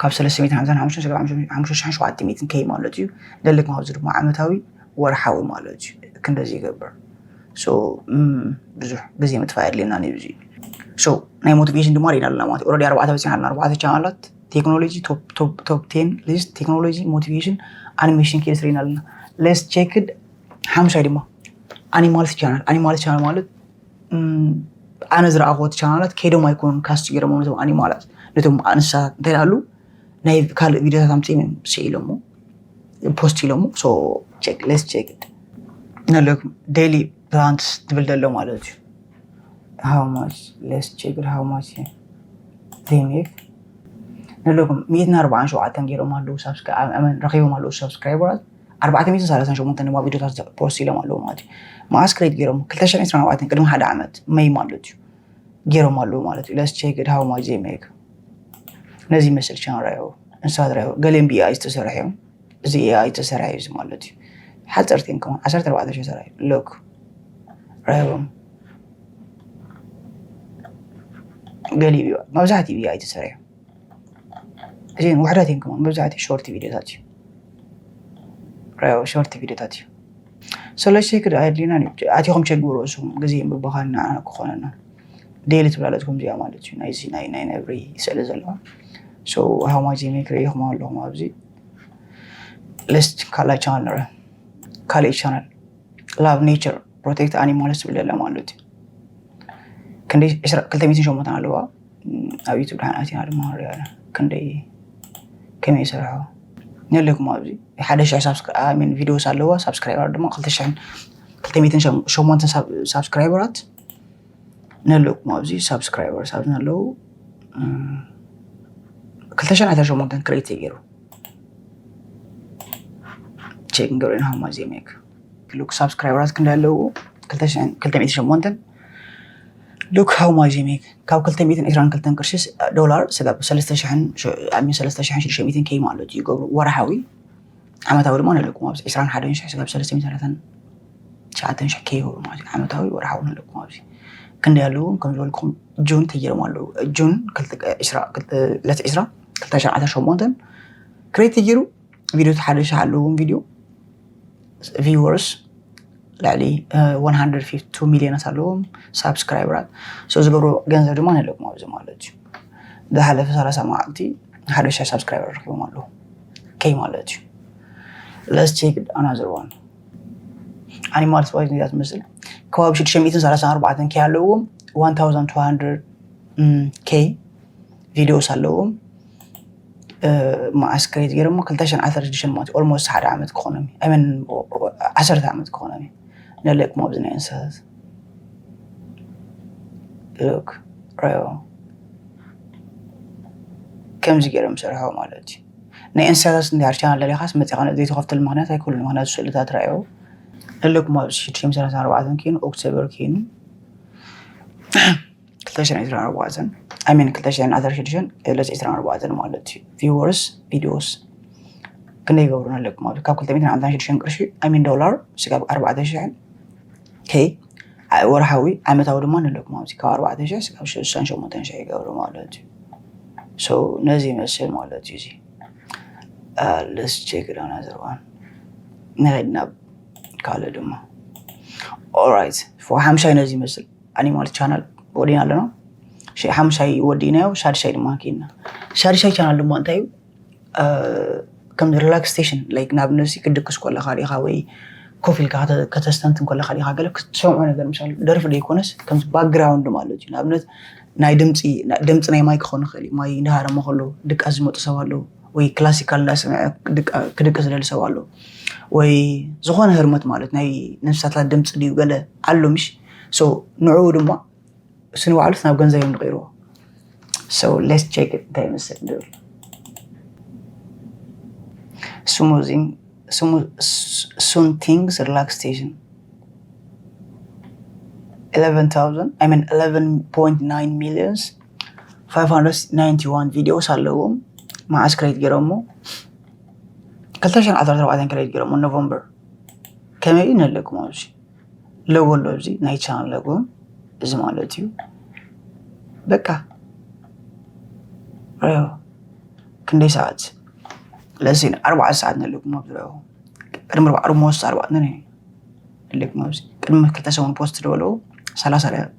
ካብ ሰለስተ ሚእትን ሓምሳን ሓሙሽተ ክሳብ ሓሙሽተ ሺሕን ሸውዓተ ሚእትን ከይ ማለት እዩ። ደልኩም ኣብዚ ድማ ዓመታዊ ወርሓዊ ማለት እዩ። ክንደዚ ይገብር ብዙሕ ግዜ ምጥፋእ የድልየና ነዚ። ናይ ሞቲቬሽን ድማ ርኢና ኣለና ማለት ኦረዲ ኣርባዕተ በፂሕና ኣለና። ኣርባዕተ ቻናላት ቴክኖሎጂ ቶፕ ቴን ሊስት ቴክኖሎጂ ሞቲቬሽን ኣኒሜሽን ኬስ ርኢና ኣለና። ሌስ ቼክድ ሓምሻይ ድማ ኣኒማልስ ቻናል ኣኒማልስ ቻናል ማለት ኣነ ዝረኣኽዎ ቻናላት ከይዶም ኣይኮኑን ካስት ገይሮም ነቶም ኣኒማላት ነቶም ኣንስሳታት እንታይ ኣሉ ናይ ካልእ ቪዲዮታት ኣምፅኦም እዮም ስኢሎሞ ፖስት ኢሎሞ ሌስ ቼክ ነለኩም ዴይሊ ፕላንትስ ትብል ዘሎ ማለት እዩ። How much let's check how much they make ነለኩም ሚእትን ኣርባዓን ሸውዓተን ገይሮም ኣለዉ ረኪቦም ኣለዉ ሳብስክራይበራት ኣርባዕተ ሚእትን ሰላሳን ሸሞንተን ድማ ቪዲዮታት ፖስት ኢሎም ኣለዉ ማለት እዩ። መዓስ ክሬት ገይሮም ክልተ ሽሕን ዕስራን ኣርባዕተን ቅድሚ ሓደ ዓመት መይ ማለት እዩ ገይሮም ኣለዉ ማለት እዩ። Let's check how much they make ነዚ ይመስል ቻናል ራዮ እንስሳት ራዮ ገሊኦም ብኤኣይ ዝተሰርሑ እዮም። እዚ ኤኣይ ዝተሰርሐ እዩ ማለት እዩ። ሓፀርቲ እዮም ከማን ዓሰርተ ኣርባዕተ ሽሕ ሰራይ ሎክ ራዮም ገሊኡ እዩ መብዛሕትኡ ኤኣይ ዝተሰርሐ እዩ። እዚን ውሕዳት እዮም ከማን መብዛሕትኡ ሾርት ቪዲዮታት እዩ ራዮ ሾርት ቪዲዮታት እዩ። ሰለስተ ክድ ኣየድልናን እዩ ኣቲኹም ቸግብሩ እሱም ግዜ ምባኻል ንዓና ክኾነና ዴሊ ትብላለትኩም እዚኣ ማለት እዩ። ናይዚ ናይ ናይ ነብሪ ስእሊ ዘለዋ ሃማዚ ክርእኹም ኣለኹም ኣብዚ ሌስት ካልኣይ ቻናል ንረ ካልኣይ ቻናል ላቭ ኔቸር ፕሮቴክት ኣኒማልስ ትብል ዘላ ማለት እዩ። ክንደይ ክልተ ሚእትን ሸሞንተን ኣለዋ ኣብ ዩቱብ ድሓን ኣቲና ድማ ንሪኦ ኣለና። ክንደይ ከመይ ይሰርሖ ነለኩም ኣብዚ ሓደ ሽሕ ቪዲዮስ ኣለዋ ሳብስክራይበር ድማ ክልተ ሚእትን ሸሞንተን ሳብስክራይበራት ነለኩም ኣብዚ ሳብስክራይበርስ ኣብዚ ኣለዉ ክልተ ሽሕን ዓሰርተ ሸሞንተን ክሬት ገይሩ ቼክ ንገብረ ኢና ሃማ ዜሜክ ሉክ ሳብስክራይበራት ክንደ ኣለዉ ክልተ ሚእትን ሸሞንተን ሉክ ሃማ ዜሜክ ካብ ክልተ ሚእትን ዕስራን ክልተን ቅርሺ ዶላር ስጋብ ሰለስተ ሽሕን ሰለስተ ሽሕን ሽዱሽተ ሚእትን ከይ ማለት እዩ ገብሩ ወርሓዊ ዓመታዊ ድማ ነለኩም ኣብዚ ዕስራን ሓደን ሽሕ ስጋብ ሰለስተ ሚእትን ሰላሳን ትሽዓተን ሽሕ ከይገብሩ ማለት እዩ ዓመታዊ ወርሓዊ ነለኩም ኣብዚ ክንደይ ኣለዎም ከም ዝበልኩም ጁን ተጀይሮም ኣለዉ ጁን ዕለት ዕስራ ክልተ ሸዓተ ሸሞንተን ክሬት ተጀይሩ ቪዲዮ ሓደ ሽሕ ኣለዎም ቪዲዮ ቪወርስ ልዕሊ ሚሊዮናት ኣለዎም ሳብስክራይበራት ዝገብሩ ገንዘብ ድማ ነለኩም ኣብዚ ማለት እዩ ዝሓለፈ ሰላሳ መዓልቲ ሓደ ሽሕ ሳብስክራይበር ረኪቦም ኣለዉ ከይ ማለት እዩ Let's check another one animals wise ያ ትመስል ከባቢ ሽዱሽተ ሚእትን ሰላሳን ኣርባዕተን ከይ ኣለዎም one thousand two hundred ከይ ቪዲዮስ ኣለዎም መዓስ ክሬት ገይሮሞ ክልተ ሽሕን ዓሰርተ ሽዱሽተን ማለት ኦልሞስት ሓደ ዓመት ክኾኖም ኣመን ዓሰርተ ዓመት ክኾኖም ነለቅሞ ኣብዚ ናይ እንስሳት ሉክ ረዮ ከምዚ ገይሮም ሰርሖ ማለት እዩ። ናይ እንስሳታት እንድሕር ቻናል ደሊኻስ መፂኻ ዘይትኸፍተሉ ምክንያት ኣይክሉን። ምክንያቱ ስእልታት ረዮ ኣለኩም ኣብዚ ሽዱሽተ ሚእትን ሰላሳን ኣርባዕተን ኮይኑ ኦክቶበር ኮይኑ ክልተ ሽሕን ዕስራን ኣርባዕተን ኣይ ሚን ክልተ ሽሕን ዓሰርተ ሽዱሽተን ዕለት ዕስራን ኣርባዕተን ማለት እዩ። ቪወርስ ቪዲዮስ ክንደይ ይገብሩ ኣለኩም ኣብዚ ካብ ክልተ ሚእትን ሓምሳን ሽዱሽተን ቅርሺ ኣይ ሚን ዶላር ስጋብ ኣርባዕተ ሽሕን ከይ ወርሓዊ ዓመታዊ ድማ ንለኩም ኣብዚ ካብ ኣርባዕተ ሽሕ ስጋብ ሽሳን ሸሞንተን ሽሕ ይገብሩ ማለት እዩ። So ነዚ ይመስል ማለት እዩ። እዚ let's check it another one። ንኸይድ ናብ ካልእ ድማ። Alright, for ሓምሻይ ነዚ ይመስል ኣኒማል ቻናል ወዲና ኣለና። ሽ- ሓምሻይ ወዲናዮ፣ ሻድሻይ ድማ ከይድና። ሻድሻይ ቻናል ድማ እንታይ እዩ? ከም ሪላክስቴሽን ላይክ ናብ ነብሲ ክድቅስ ከለካ ዲካ ወይ ኮፍ ኢልካ ከተ- ከተስተንትን ከለካ ዲካ ገለ ክትሰምዖ ነገር ምሳሉ ደርፊ ደይኮነስ ከም ባክግራውንድ ማለት እዩ። ንኣብነት ናይ ድምፂ ናይ- ድምፂ ናይ ማይ ክኸውን ይኽእል እዩ። ማይ እንዳሃረመ ከሎ ድቃስ ዝመጡ ሰብ ኣለዉ ወይ ክላሲካል እንዳሰምዐ ድቃ- ክድቅስ ዝደሊ ሰብ ኣሎ ወይ ዝኾነ ህርመት ማለት ናይ ነፍሳታት ድምፂ ድዩ ገለ ኣሎ ምሽ ንዕኡ ድማ እሱ ንባዕሉስ ናብ ገንዘብ እዮም ንቀይርዎ። So let's check it እንታይ ይመስል ንብል። Smoothing smooth soothing relaxation eleven thousand I mean eleven point nine millions five hundred ninety one videos ኣለዎም። መዓስ ክሬት ገይሮሞ? ክልተ ሽሕን ዓሰርተ ኣርባዕተን ክሬት ገይሮሞ ኖቨምበር። ከመይ እዩ ነለኩም ኣብዚ ሎጎ ኣሎ ኣብዚ ናይ ቻናል ሎጎ እዚ ማለት እዩ። በቃ ረዮ ክንደይ ሰዓት ለዚ ኣርባዕተ ሰዓት ነለኩም ኣብዚ ረዮ ቅድሚ ኣርባዕተ ሞስት ኣርባዕተ ነለኩም ኣብዚ ቅድሚ ክልተ ሰሙን ፖስት ዝበለዎ ሰላሳ ደቂቕ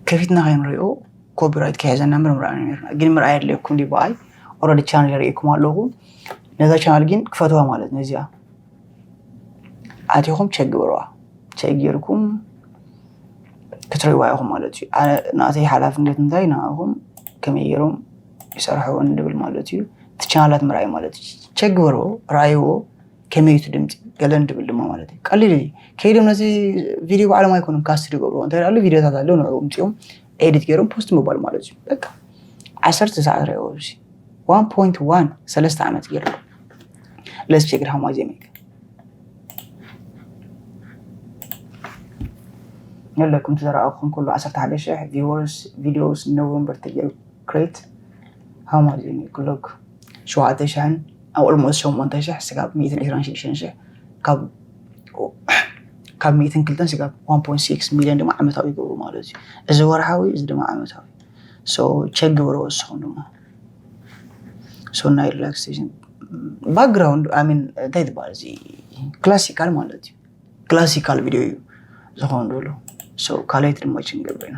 ከፊትና ከይንሪኦ ኮፒራይት ከሒዘና ምርምር ነርና ግን ምርኣይ ኣድልየኩም ዲ በኣይ ኦረዲ ቻናል የርእየኩም ኣለኹ። ነዛ ቻናል ግን ክፈትዋ ማለት ነዚኣ ኣቲኹም ቸክ ግበርዋ። ቸክ ጌርኩም ክትርእይዋ ኢኹም ማለት እዩ። ኣነ ናተይ ሓላፍነት እንታይ ንኣኹም ከመይ ገይሮም ይሰርሕዎ ንድብል ማለት እዩ። እቲ ቻናላት ምርኣይ ማለት እዩ። ቸክ ግበርዎ፣ ረኣይዎ፣ ከመይ እቲ ድምፂ ገለን ድብል ድማ ማለት እዩ። ቀሊል እዩ። ከይዶም ነዚ ቪድዮ ባዕሎም ኣይኮኑም ካስት ዝገብርዎ እንታይ ኣሉ ቪድዮታት ኣለዉ ንዕኡ ምፅኦም ኤዲት ገይሮም ፖስት ምባል ማለት እዩ። በቃ ዓሰርተ ሰዓት ረእዎ እዚ ዋን ፖይንት ዋን ሰለስተ ዓመት ገይሩ ለስ ችግር ሃማ ዜሜክ ነለኩም ትዘረኣኹም ኩሉ ዓሰርተ ሓደ ሽሕ ቪወርስ ቪዲዮስ ኖቨምበር ተገይሩ ክሬት ሃማ ዜሜክ ሎግ ሸውዓተ ሽሕን ኣብ ኦልሞስት ሸሞንተ ሽሕ ስጋብ ሚእትን ዕስራን ሽዱሽተን ሽሕ ካብ ካብ ሚእትን ክልተን ስጋብ ዋን ፖይንት ሲክስ ሚልዮን ድማ ዓመታዊ ይገብሩ ማለት እዩ። እዚ ወርሓዊ እዚ ድማ ዓመታዊ ሶ ቸክ ግበሩ ወስኹም ድማ ሶ ናይ ሪላክሴሽን ባክግራውንድ ኣሚን እንታይ ትበሃል እዚ ክላሲካል ማለት እዩ። ክላሲካል ቪድዮ እዩ ዝኾን ዘሎ ካልኣይቲ ድማ ችንገብር ኢና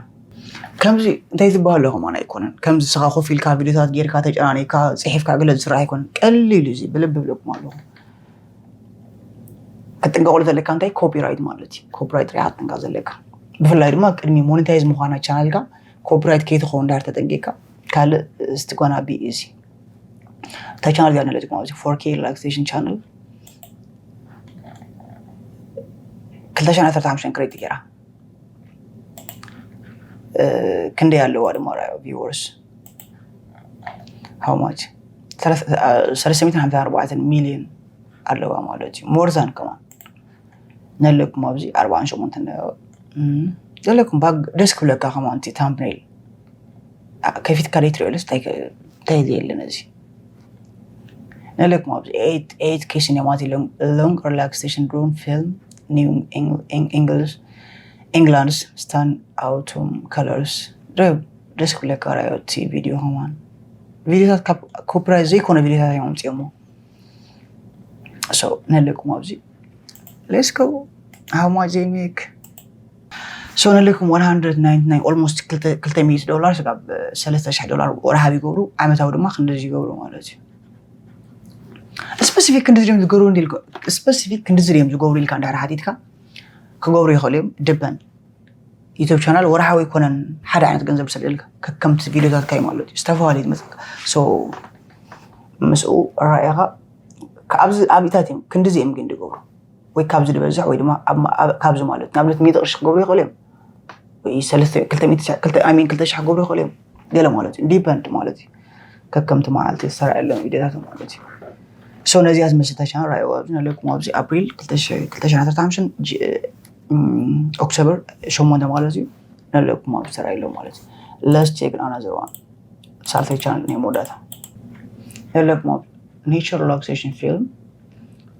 ከምዚ እንታይ ዝበሃሎ ከማን ኣይኮነን። ከምዚ ስኻ ኮፍ ኢልካ ቪድዮታት ጌርካ ተጨናኒካ ፅሒፍካ ገለ ዝስራሕ ኣይኮነን። ቀሊል እዩ እዚ ብልቢ ብለኩም ኣለኹ። ክትጥንቀቁሉ ዘለካ እንታይ ኮፒራይት ማለት እዩ። ኮፒራይት ሪኢኻ ክትጥንቀቅ ዘለካ ብፍላይ ድማ ቅድሚ ሞኔታይዝ ምዃና ቻናልካ ኮፒራይት ከይትኸውን ዳር ተጠንቂቅካ ካልእ ስትጓና ቢ ኢዚ እታ ቻናል እዚኣ ንለጅ ማለት እዩ ፎር ኬ ሪላክሴሽን ቻናል ክልተ ሽሕን ዓሰርተ ሓሙሽተን ክሬት ገይራ ክንደይ ኣለዋ ድማ ራዮ ቪወርስ how much ሰለስተ ሚእትን ሓምሳን ኣርባዕተን ሚልዮን ኣለዋ ማለት እዩ። ሞርዛን ከማን ነለኩም ኣብዚ ኣርባዓን ሸሞንተን ዘለኩም ባግ ደስ ክብለካ ከማን እቲ ታምብኔል ከፊትካ ደይ ትሪኦ ለስ እንታይ ዘየለ ነዚ ነለኩም ኣብዚ ኤት ኬ ሲኔማቲ ሎንግ ሪላክሴሽን ሩም ፊልም ኒው ኢንግላንድስ ስታን ኣውቱም ከለርስ ደስ ክብለካ ራዮ እቲ ቪድዮ ከማን ቪድዮታት ካብ ኮፒራይት ዘይኮነ ቪድዮታት እዮም ኣምፅኦሞ ነለኩም ኣብዚ let's go how much they make so ነለኩም one hundred ninety nine almost ክልተ ሚእቲ ዶላር ስጋብ ሰለስተ ሽሕ ዶላር ወርሃብ ይገብሩ ዓመታዊ ድማ ክንደዚ ይገብሩ ማለት እዩ። ስፐሲፊክ ክንዲ ዝድዮም ዝገብሩ እንዲልካ ስፐሲፊክ ክንዲ ዝድዮም ዝገብሩ ኢልካ እንዳሕር ሓቲትካ ክገብሩ ይኽእሉ እዮም። ድበን ዩቱብ ቻናል ወርሓዊ ይኮነን ሓደ ዓይነት ገንዘብ ዝሰደልካ ከከምቲ ቪዲዮታትካ እዩ ማለት እዩ ዝተፈላለዩ መፅካ ምስኡ ራእኻ ኣብዚ ኣብታት እዮም ክንዲዚ እዮም ግን ዝገብሩ ወይ ካብዚ ዝበዝሕ ወይ ድማ ኣብ- ኣብ- ካብዚ ማለት ንኣብነት ሚእቲ ቅርሺ ክገብሩ ይኽእሉ እዮም ወይ ሰለስተ ክልተ ሚእቲ ሺሕ- ክልተ ኣይ ሚን ክልተ ሺሕ ክገብሩ ይኽእሉ እዮም ገለ ማለት እዩ ዲፐንድ ማለት እዩ ከከምቲ መዓልቲ ዝሰራየሎም ቪድዮታት ማለት እዩ so ነዚኣ ዝመስል ታቻና ራእይዋ ኣብዚ ነለኩም ኣብዚ ኣፕሪል ክልተ ሺሕ ዓሰርተ ሓሙሽተ ኦክቶበር ሸሞንተ ማለት እዩ ነለኩም ኣብዚ ሰራየሎም ማለት እዩ let's check another one ሳልሳይ ቻነል ናይ መወዳእታ ነለኩም ኣብ nature relaxation film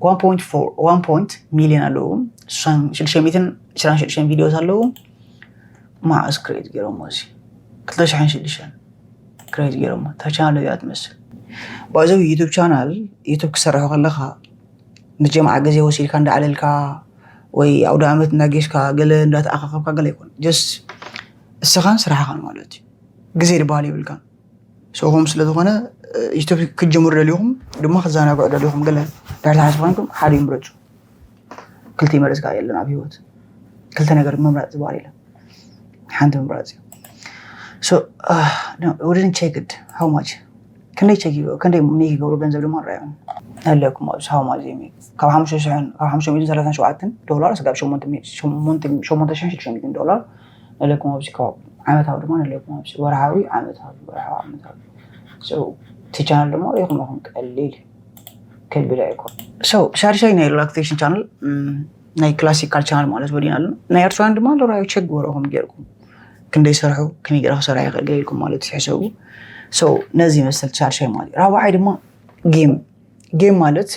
one point four one point ሚሊዮን ኣለዎም ሽዱሽተ ሚእትን ዕስራን ሽዱሽተን ቪዲዮታት ኣለዎም ማዕስ ክሬት ገይሮም እዚ ክልተ ሽሕን ሽዱሽተን ክሬት ገይሮም እታ ቻናል እዚኣ ትመስል ባይዘው ዩቱብ ቻናል ዩቱብ ክሰርሑ ከለካ ንጀምዓ ግዜ ወሲድካ እንዳዕለልካ ወይ ኣውደ ኣመት እንዳጌሽካ ገለ እንዳተኣኻኸብካ ገለ ይኮን ጀስት እስኻን ስራሕኻን ማለት እዩ ግዜ ዝበሃል የብልካን ሰኹም ስለዝኾነ ዩቱብ ክትጀምሩ ደሊኹም ድማ ክዘናግዑ ደሊኹም ገለ ድሕር ተሓስብ ኮይንኩም ሓደ ይምረፁ ክልተ ይመረፅካ የለን ኣብ ህይወት ክልተ ነገር ምምራፅ ዝበሃል የለን ሓንቲ ምምራፅ እዩ ወደን ቸክድ ሃው ማች ክንደይ ቸክ ይገብሩ ክንደይ ሜክ ይገብሩ ገንዘብ ድማ ንራዮም ኣለኩም ኣብዚ ሃው ማች ካብ ሓሙሽተ ሽሕን ካብ ሓሙሽተ ሚእትን ሰላሳን ሸውዓተን ዶላር ስጋብ ሸሞንተ ሚእቲ- ሸሞንተ- ሸሞንተ ሽሕን ሽዱሽተ ሚእትን ዶላር ኣለኩም ኣብዚ ካብ ዓመታዊ ድማ ኣለኩም ኣብዚ ወርሃዊ ዓመታዊ ወርሃዊ ዓመታዊ So እቲ ቻናል ድማ ሪኢኹም ኢኹም ቀሊል እዩ ከቢድ ኣይኮን so ሻድሻይ ናይ ሪላክሴሽን ቻናል ናይ ክላሲካል ቻናል ማለት ወዲና ኣሎ ናይ ኤርትራውያን ድማ ኣሎ ራዩ ቸክ ግበረኹም ጌርኩም ክንደይ ሰርሑ ከመይ ገይረ ክሰርሕ ይኽእል ገለ ኢልኩም ማለት እዩ ሕሰቡ so ነዚ ይመስል ሻድሻይ ማለት እዩ ራብዓይ ድማ ጌም ጌም ማለት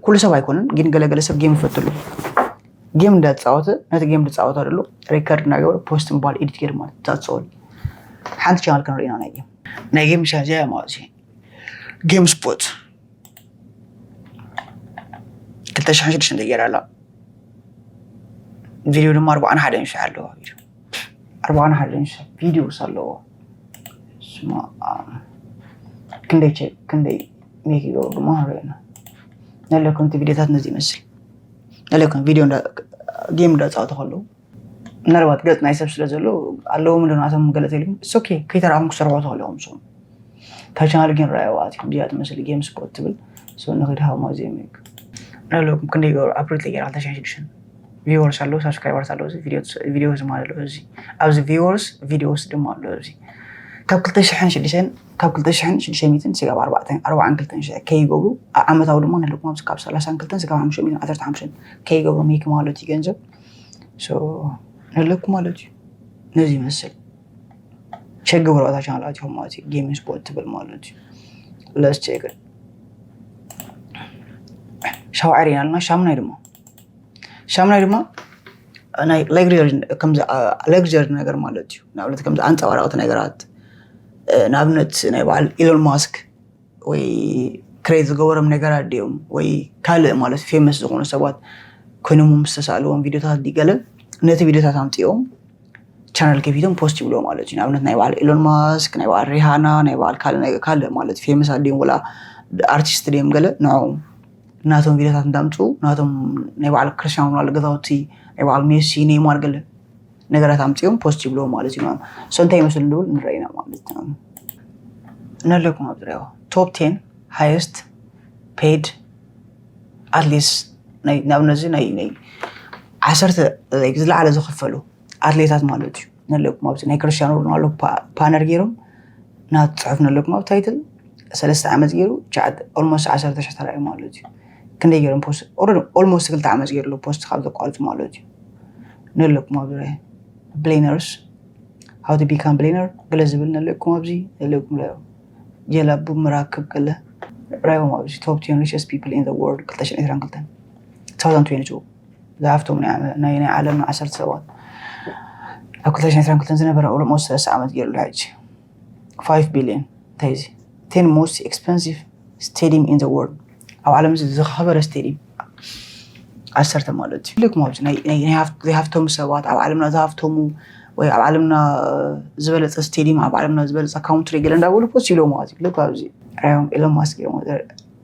ኩሉ ሰብ ኣይኮነን ግን ገለገለ ሰብ ጌም ይፈትሉ ጌም እንዳተፃወተ ነቲ ጌም ዝፃወታ ደሎ ሪከርድ እናገበረ ፖስት ምባል ኤዲት ገይር ማለት ዛፅኦል ሓንቲ ቻናል ክንርኢና ናይ ጌም ናይ ጌም ሻዚያ ማለት እዩ ጌም ስፖርት ክልተ ሽሕን ሽዱሽተን ተገይራ ኣላ ቪድዮ ድማ ኣርባዓን ሓደን ሽሕ ኣለዋ ቪድዮ ኣርባዓን ሓደን ሽሕ ቪድዮስ ኣለዎ ስማ ክንደይ ቸክ ክንደይ ሜክ ይገብሩ ድማ ንሪኦ ኣለና ነለኩም እቲ ቪድዮታት ነዚ ይመስል ነለኩም ቪድዮ ጌም እንዳፃወቱ ከለዉ ምናልባት ገፅ ናይ ሰብ ስለ ዘሎ ኣለዎም ዶ ናቶም ገለፅ ኢልኩም ሶኬ ከይተረኣኹም ክሰርሖ ትኽእሉ ኢኹም ስኹም እታ ቻናል ግን ረኣይዋ ኣትኩም እዚኣ ትመስል ጌም ስፖርት ትብል ንኽድ ሃማ ዜሜክ ኣለኩም ክንደይ ገሩ ኣፕሪል ተገይራ ክልተ ሽሕን ሽዱሽተን ቪወርስ ኣለዉ ሳብስክራይበርስ ኣለዉ ቪዲዮስ ድማ ኣለዉ እዚ ኣብዚ ቪወርስ ቪዲዮስ ድማ ኣለዉ እዚ ካብ ክልተ ሽሕን ሽዱሽተን ካብ ክልተ ሽሕን ሽዱሽተ ሚእትን ስጋብ ኣርባዕተን ኣርባዓን ክልተን ሽሕ ከይገብሩ ኣብ ዓመታዊ ድማ ንለኩም ኣብዚ ካብ ሰላሳን ክልተን ስጋብ ሓሙሽተ ሚእትን ዓሰርተ ሓሙሽተን ከይገብሩ ሜክ ማለት እዩ ገንዘብ ንህለኩ ማለት እዩ ነዚ ይመስል ቸክ ግበሩ ኣብታ ቻናል ኣቲኹም ማለት እዩ ጌሚንግ ስፖርት ትብል ማለት እዩ ለስ ቸክ ሻውዓር ኢና ኣለና ሻምናይ ድማ ሻምናይ ድማ ናይ ለግሪ ነገር ማለት እዩ ንኣብነት ከምዚ ኣንፀባራቅቲ ነገራት ንኣብነት ናይ በዓል ኢሎን ማስክ ወይ ክሬት ዝገበሮም ነገራት ድዮም ወይ ካልእ ማለት ፌመስ ዝኾኑ ሰባት ኮይኖም ምስ ተሳእልዎም ቪዲዮታት ድገለ ነቲ ቪዲዮታት ኣምፅኦም ቻናል ከፊቶም ፖስት ይብልዎ ማለት እዩ ንኣብነት ናይ በዓል ኢሎን ማስክ ናይ በዓል ሪሃና ናይ በዓል ካልእ ካልእ ማለት ፌመስ ኣድዮም ወላ ኣርቲስት ድዮም ገለ ንዕኦም ናቶም ቪዲዮታት እንዳምፅኡ ናቶም ናይ በዓል ክርስቲያን ሮናልዶ ገዛውቲ ናይ በዓል ሜሲ ኔይማር ገለ ነገራት ኣምፅኦም ፖስት ይብልዎ ማለት እዩ so እንታይ ይመስል ንብል ንረኢና ማለት ነለኩም ኣብ ዙሪያዋ top ten highest paid ኣትሌትስ ናብ ነዚ ናይ ናይ ዓሰርተ ዝለዓለ ዝኽፈሉ ኣትሌታት ማለት እዩ ነለኩም ኣብዚ ናይ ክርስቲያኖ ሮናልዶ ፓነር ገይሮም ናት ፅሑፍ ነለኩም ኣብ ታይትል ሰለስተ ዓመት ገይሩ ኦልሞስት ዓሰርተ ሽሕ ተራእዩ ማለት እዩ ክንደይ ገይሮም ፖስት ኦልሞስት ክልተ ዓመት ገይሩ ፖስት ካብ ዘቋርፁ ማለት እዩ ነለኩም ኣብ ዙሪያ ብሌነርስ how to become billionaire ገለ ዝብል ነለኩም ኣብዚ ነለኩም ጀላቡ ምራክብ ገለ ራዮም ኣብዚ top ten richest people in the world ክልተ ሽሕን ዕስራን ክልተን two thousand twenty-two ዝሃፍቶም ናይ ዓለምና ዓሰርተ ሰባት ኣብ ክልተ ሽሕን ዕስራን ክልተን ዝነበረ ኦልሞስት ሰለስተ ዓመት ገይሩ ሕጂ five billion እንታይ እዚ ten most expensive stadium in the world ኣብ ዓለም እዚ ዝኸበረ ስቴዲየም ዓሰርተ ማለት እዩ ልክ ማለት እዩ ናይ ሃፍቶም ሰባት ኣብ ዓለምና ዝሃፍተሙ ወይ ኣብ ዓለምና ዝበለፀ ስቴዲየም ኣብ ዓለምና ዝበለፀ ካውንትሪ ገለ እንዳበሉ ፖስት ኢሎም ማለት እዩ ልክ ኣብዚ ራዮም ኢሎን ማስክ እዮም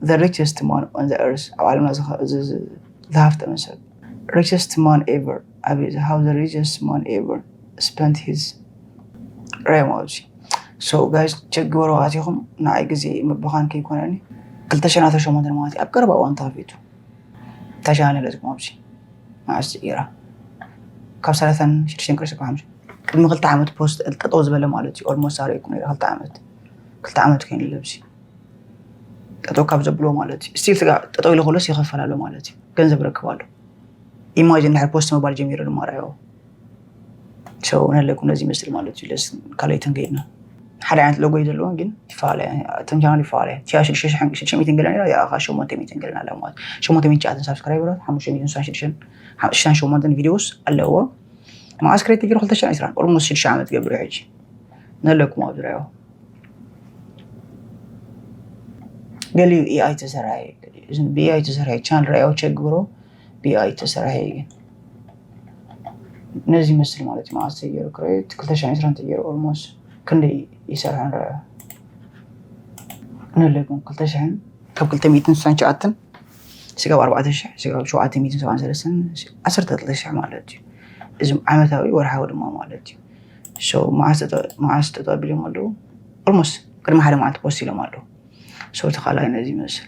the richest man on the earth ኣብ ዓለምና ዝሃፍተመ ሰብ richest man ever ኣብ how the richest man ever spent his ራዮም ኣብዚ so guys ቸግበሩ ኣቲኹም ንዓይ ግዜ ምብኻን ከይኮነኒ ክልተ ሽሕን ዓሰርተ ሸሞንተን ማለት እዩ ኣብ ቀረባ እዋን ተኸፊቱ ታሻነ ለዝኩም ኣብዚ መዓስ ኢራ ካብ ሰላሳን ሽዱሽተን ቅርሺ ካብ ሓምሳ ቅድሚ ክልተ ዓመት ፖስት ጠጠው ዝበለ ማለት እዩ። ኦልሞስት ኣርእኩም ነረ ክልተ ዓመት ክልተ ዓመት ኮይኑ ለብሲ ጠጠው ካብ ዘብሎ ማለት እዩ። ስቲል ስጋ ጠጠው ኢለ ከሎስ ይኸፈል ኣሎ ማለት እዩ። ገንዘብ ረክብ ኣሎ። ኢማጅን ድሕሪ ፖስት ምባል ጀሚሩ ድማ ራዮ ሰው ነለኩም ነዚ ይመስል ማለት እዩ። ለስ ካልኣይ ተንገይድና ሓደ ዓይነት ሎጎ እዩ ዘለዎም ግን ይፈላለያ እቶም ቻናል ይፈላለያ። ቲያ ሽዱሽተ ሚእትን ገለ ነራ ያ ሸሞንተ ሚእትን ገለ ኣላ ማለት ሸሞንተ ሚእትን ትሽዓተን ሳብስክራይበራት ሓሙሽተ ሚእትን ስሳን ሽዱሽተን ሽዱሽተ ሸሞንተን ቪዲዮስ ኣለዎ። መዓስ ክሬት ተገይሩ ክልተ ሽሕን ዕስራን ኦልሞስት ሽዱሽተ ዓመት ገብር ሕጂ ነለኩም ኣብ ዙሪያው ገሊኡ ኤኣይ ተሰራየ ብኤኣይ ተሰራየ ቻናል ራያው ቸግብሮ ብኤኣይ ተሰራየ ግን ነዚ ይመስል ማለት እዩ። መዓስ ተገይሩ ክሬት ክልተ ሽሕን ዕስራን ተገይሩ ኦልሞስት ክንደይ ይሰርሐ ንረአ ነለኩም ክልተ ሽሕን ካብ ክልተ ሚእትን ስሳን ትሽዓተን ስጋብ ኣርባዕተ ሽሕ ስጋብ ሸውዓተ ሚእትን ሰብዓን ሰለስተን ዓሰርተ ክልተ ሽሕ ማለት እዩ። እዚ ዓመታዊ ወርሓዊ ድማ ማለት እዩ። So መዓስ ተጠ- መዓስ ተጠቢሎም ኣለዉ ኦልሞስት ቅድሚ ሓደ መዓልቲ ፖስት ኢሎም ኣለዉ። So እቲ ካልኣይ ነዚ ይመስል።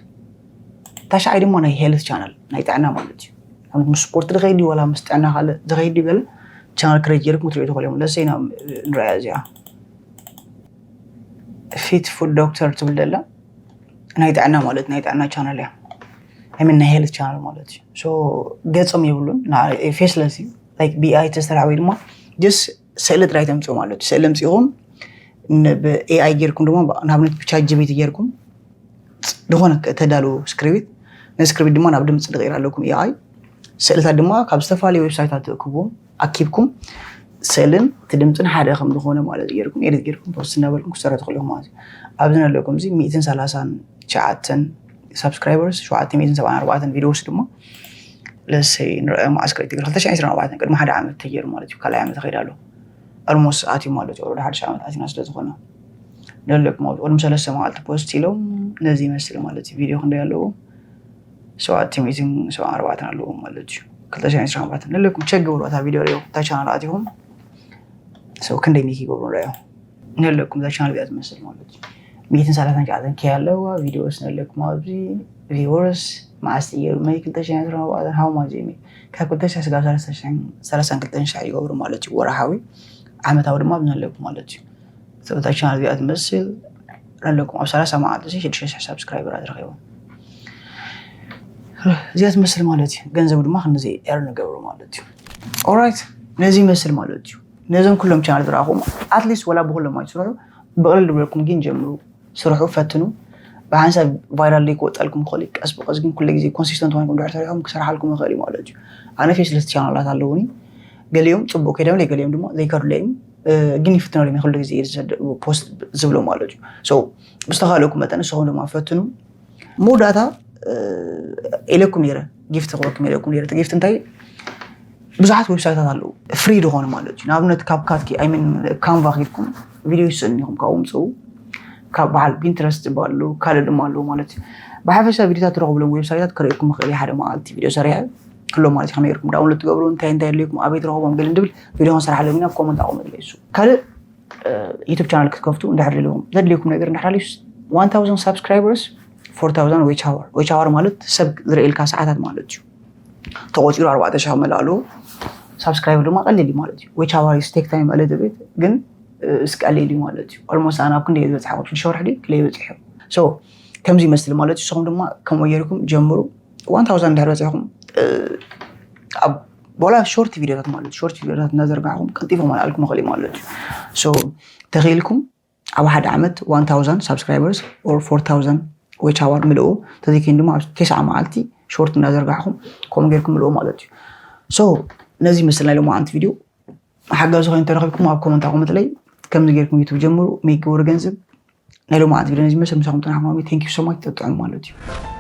ታሽዓይ ድማ ናይ ሄልት ቻናል ናይ ጥዕና ማለት እዩ። ንኣብነት ምስ ስፖርት ዝኸይድ ድዩ ዋላ ምስ ጥዕና ካልእ ዝኸይድ ድዩ ገለ ቻናል ክሬት ጌርኩም ክትሪኦ ትኽእሉ እዮም። ለሰይ ናብ ንሪኣ እዚኣ ፊት ፉድ ዶክተር ትብል ዘላ ናይ ጥዕና ማለት ናይ ጥዕና ቻናል እያ። I mean ናይ ሄልት ቻናል ማለት እዩ። So ገጾም የብሉን ፌስለስ እዩ። ላይክ ብኤኣይ ተሰርሐ ወይ ድማ ጀስ ስእሊ ጥራይ ተምፅኡ ማለት እዩ። ስእሊ ኣምፂኹም ብኤኣይ ጌርኩም ድማ ንኣብነት ብቻት ጂቢቲ ጌርኩም ዝኾነ ተዳልዉ ስክሪፕት ነዚ ስክሪፕት ድማ ናብ ድምፂ ዝቕይር ኣለኩም ኤኣይ ስእልታት ድማ ካብ ዝተፈላለዩ ዌብሳይታት ትእክብዎም ኣኪብኩም ስእልን እቲ ድምፅን ሓደ ከም ዝኾነ ማለት ጌርኩም ኤዲት ጌርኩም ፖስት እናበልኩም ክሰርሑ ትኽእሉ ኢኹም ማለት እዩ። ኣብዚ ነለኩም እዚ ሚእትን ሰላሳን ትሽዓተን ሳብስክራይበርስ ሸውዓተ ሚእትን ሰብዓን ኣርባዕተን ቪዲዮስ ድማ ለሰይ ንረአዮ መዓስ ክልተ ክልተ ሽሕን ዕስራን ኣርባዕተን ቅድሚ ሓደ ዓመት ተገይሩ ማለት እዩ። ካልኣይ ዓመት ይኸይድ ኣሎ። ኦልሞስት ኣትዩ ማለት እዩ። ወደ ሓድሽ ዓመት ኣትና ስለ ዝኾነ ነለኩም ኣብዚ ቅድሚ ሰለስተ መዓልቲ ፖስት ኢሎም ነዚ ይመስል ማለት እዩ። ቪዲዮ ክንደይ ኣለዎ? ሸውዓተ ሚእትን ሰብዓን ኣርባዕተን ኣለዎ ማለት እዩ። ክልተ ሽሕን ዕስራን ኣርባዕተን ነለኩም ቸክ ግበሩ። እታ ቪዲዮ ሪኦ እታ ቻናል ኣቲኹም ሰው ክንደይ ሜክ ይገብሩ ንሪኦ ነለኩም እዛ ቻናል እዚኣ ትመስል ማለት እዩ። ሚእትን ሰላሳን ትሽዓተን ኬ ኣለዋ። ቪዲዮስ ነለኩም ኣብዚ ቪወርስ መዓስ እዩ መይ ክልተ ሽሕን ዕስራን ኣርባዕተን ሃው ማች እዩ ካብ ክልተ ሽሕ ስጋብ ሰላሳን ክልተን ሽሕ ይገብሩ ማለት እዩ ወርሓዊ። ዓመታዊ ድማ ኣብዚ ነለኩም ማለት እዩ። እታ ቻናል እዚኣ ትመስል ኣለኩም ኣብ ሰላሳ መዓልቲ ሽዱሽተ ሽሕ ሳብስክራይበራት ረኺቦም እዚኣ ትመስል ማለት እዩ። ገንዘብ ድማ ክንዚ ኤርን ንገብሩ ማለት እዩ። ኦራይት ነዚ ይመስል ማለት እዩ። ነዞም ኩሎም ቻናል ዝረኣኹም ኣትሊስት ወላ ብኩሎም ኣይትስርሑ ብቕልል ዝበልኩም ግን ጀምሩ ስርሑ ፈትኑ። ብሓንሳብ ቫይራል ደይ ክወፀልኩም ይኽእል እዩ። ቀስ ብቀስ ግን ኩሉ ግዜ ኮንሲስተንት ኮይንኩም ድሕር ሰሪሖም ክሰርሓልኩም ይኽእል እዩ ማለት እዩ። ኣነ ፌስለስቲ ቻናላት ኣለውኒ ገሊኦም ፅቡቅ ከይዶም ገሊኦም ድማ ዘይከዱለይ ግን ይፍትነሉ ኩሉ ግዜ ፖስት ዝብሎ ማለት እዩ። ብዝተኻለኩም መጠን ንስኹም ድማ ፈትኑ። መወዳእታ ኢለኩም ነረ ጊፍት ክበኩም ኢለኩም ነረ ጊፍት እንታይ ብዙሓት ዌብሳይታት ኣለዉ ፍሪ ዝኾኑ ማለት እዩ። ንኣብነት ካብ ካትኪ ኣይምን ካንቫ ኪድኩም ቪዲዮ ይስእልኒ ኢኹም ካብኡ ምፅኡ ካብ በዓል ፒንትረስት ዝበሉ ካልእ ድማ ኣለዉ ማለት እዩ። ብሓፈሻ ቪዲዮታት ትረኽብሎም ዌብሳይታት ክርእየኩም ይኽእል ሓደ መዓልቲ ቪዲዮ ሰሪሐ ክሎ ማለት ከመይ ርኩም ዳውንሎድ ትገብሩ እንታይ እንታይ የድልየኩም ኣበይ ትረኽቦም ገለ ንድብል ቪዲዮ ክንሰርሓሎም ኢና ኮመንት ኣቑምጥለይ እሱ ካልእ ዩቱብ ቻናል ክትከፍቱ እንድሕር ደልኹም ዘድልየኩም ነገር እንድሕር ኣልዩስ one thousand subscribers four thousand watch hour watch hour ማለት ሰብ ዝርእልካ ሰዓታት ማለት እዩ። ተቆፂሩ ኣርባዕተ ሺሕ ክመልእ ኣለዎ። ሳብስክራይበር ድማ ቀሊል እዩ ማለት እዩ። watch hour ስቴክ ታይም ማለት ቤት ግን እስቀሊል እዩ ማለት እዩ። ኦልሞስት ኣነ ኣብ ክንደይ ዝበፅሐ ኣብ ሽዱሽተ ወርሒ ድዩ ክለይ በፂሑ። ሶ ከምዚ ይመስል ማለት እዩ። ንስኹም ድማ ከምኡ ጌርኩም ጀምሩ። ዋን ታውዛንድ እንድሕር በፂሕኩም ኣብ ዋላ ሾርት ቪዲዮታት ማለት ሾርት ቪዲዮታት እናዘርጋሕኩም ቀልጢፎም ኣልኣልኩም ይኽእል እዩ ማለት እዩ። ሶ ተኽኢልኩም ኣብ ሓደ ዓመት one thousand subscribers or four thousand watch hour ምልኡ ተዘይከይኑ ድማ ኣብ ተስዓ መዓልቲ ሾርት እናዘርጋሕኩም ከምኡ ጌርኩም ምልኡ ማለት እዩ። ሶ ነዚ ይመስል ናይ ሎማዓንቲ ቪድዮ። ሓጋዚ ኮይኑ ተረኺብኩም ኣብ ኮመንት ኣቐምጥለይ። ከምዚ ጌርኩም ዩቱብ ጀምሩ፣ ሜክ ግበሩ ገንዘብ። ናይ ሎማዓንቲ ቪድዮ ነዚ ይመስል። ምሳኹም ጥራሕ ማሚ thank you so much። ተጥዕሙ ማለት እዩ።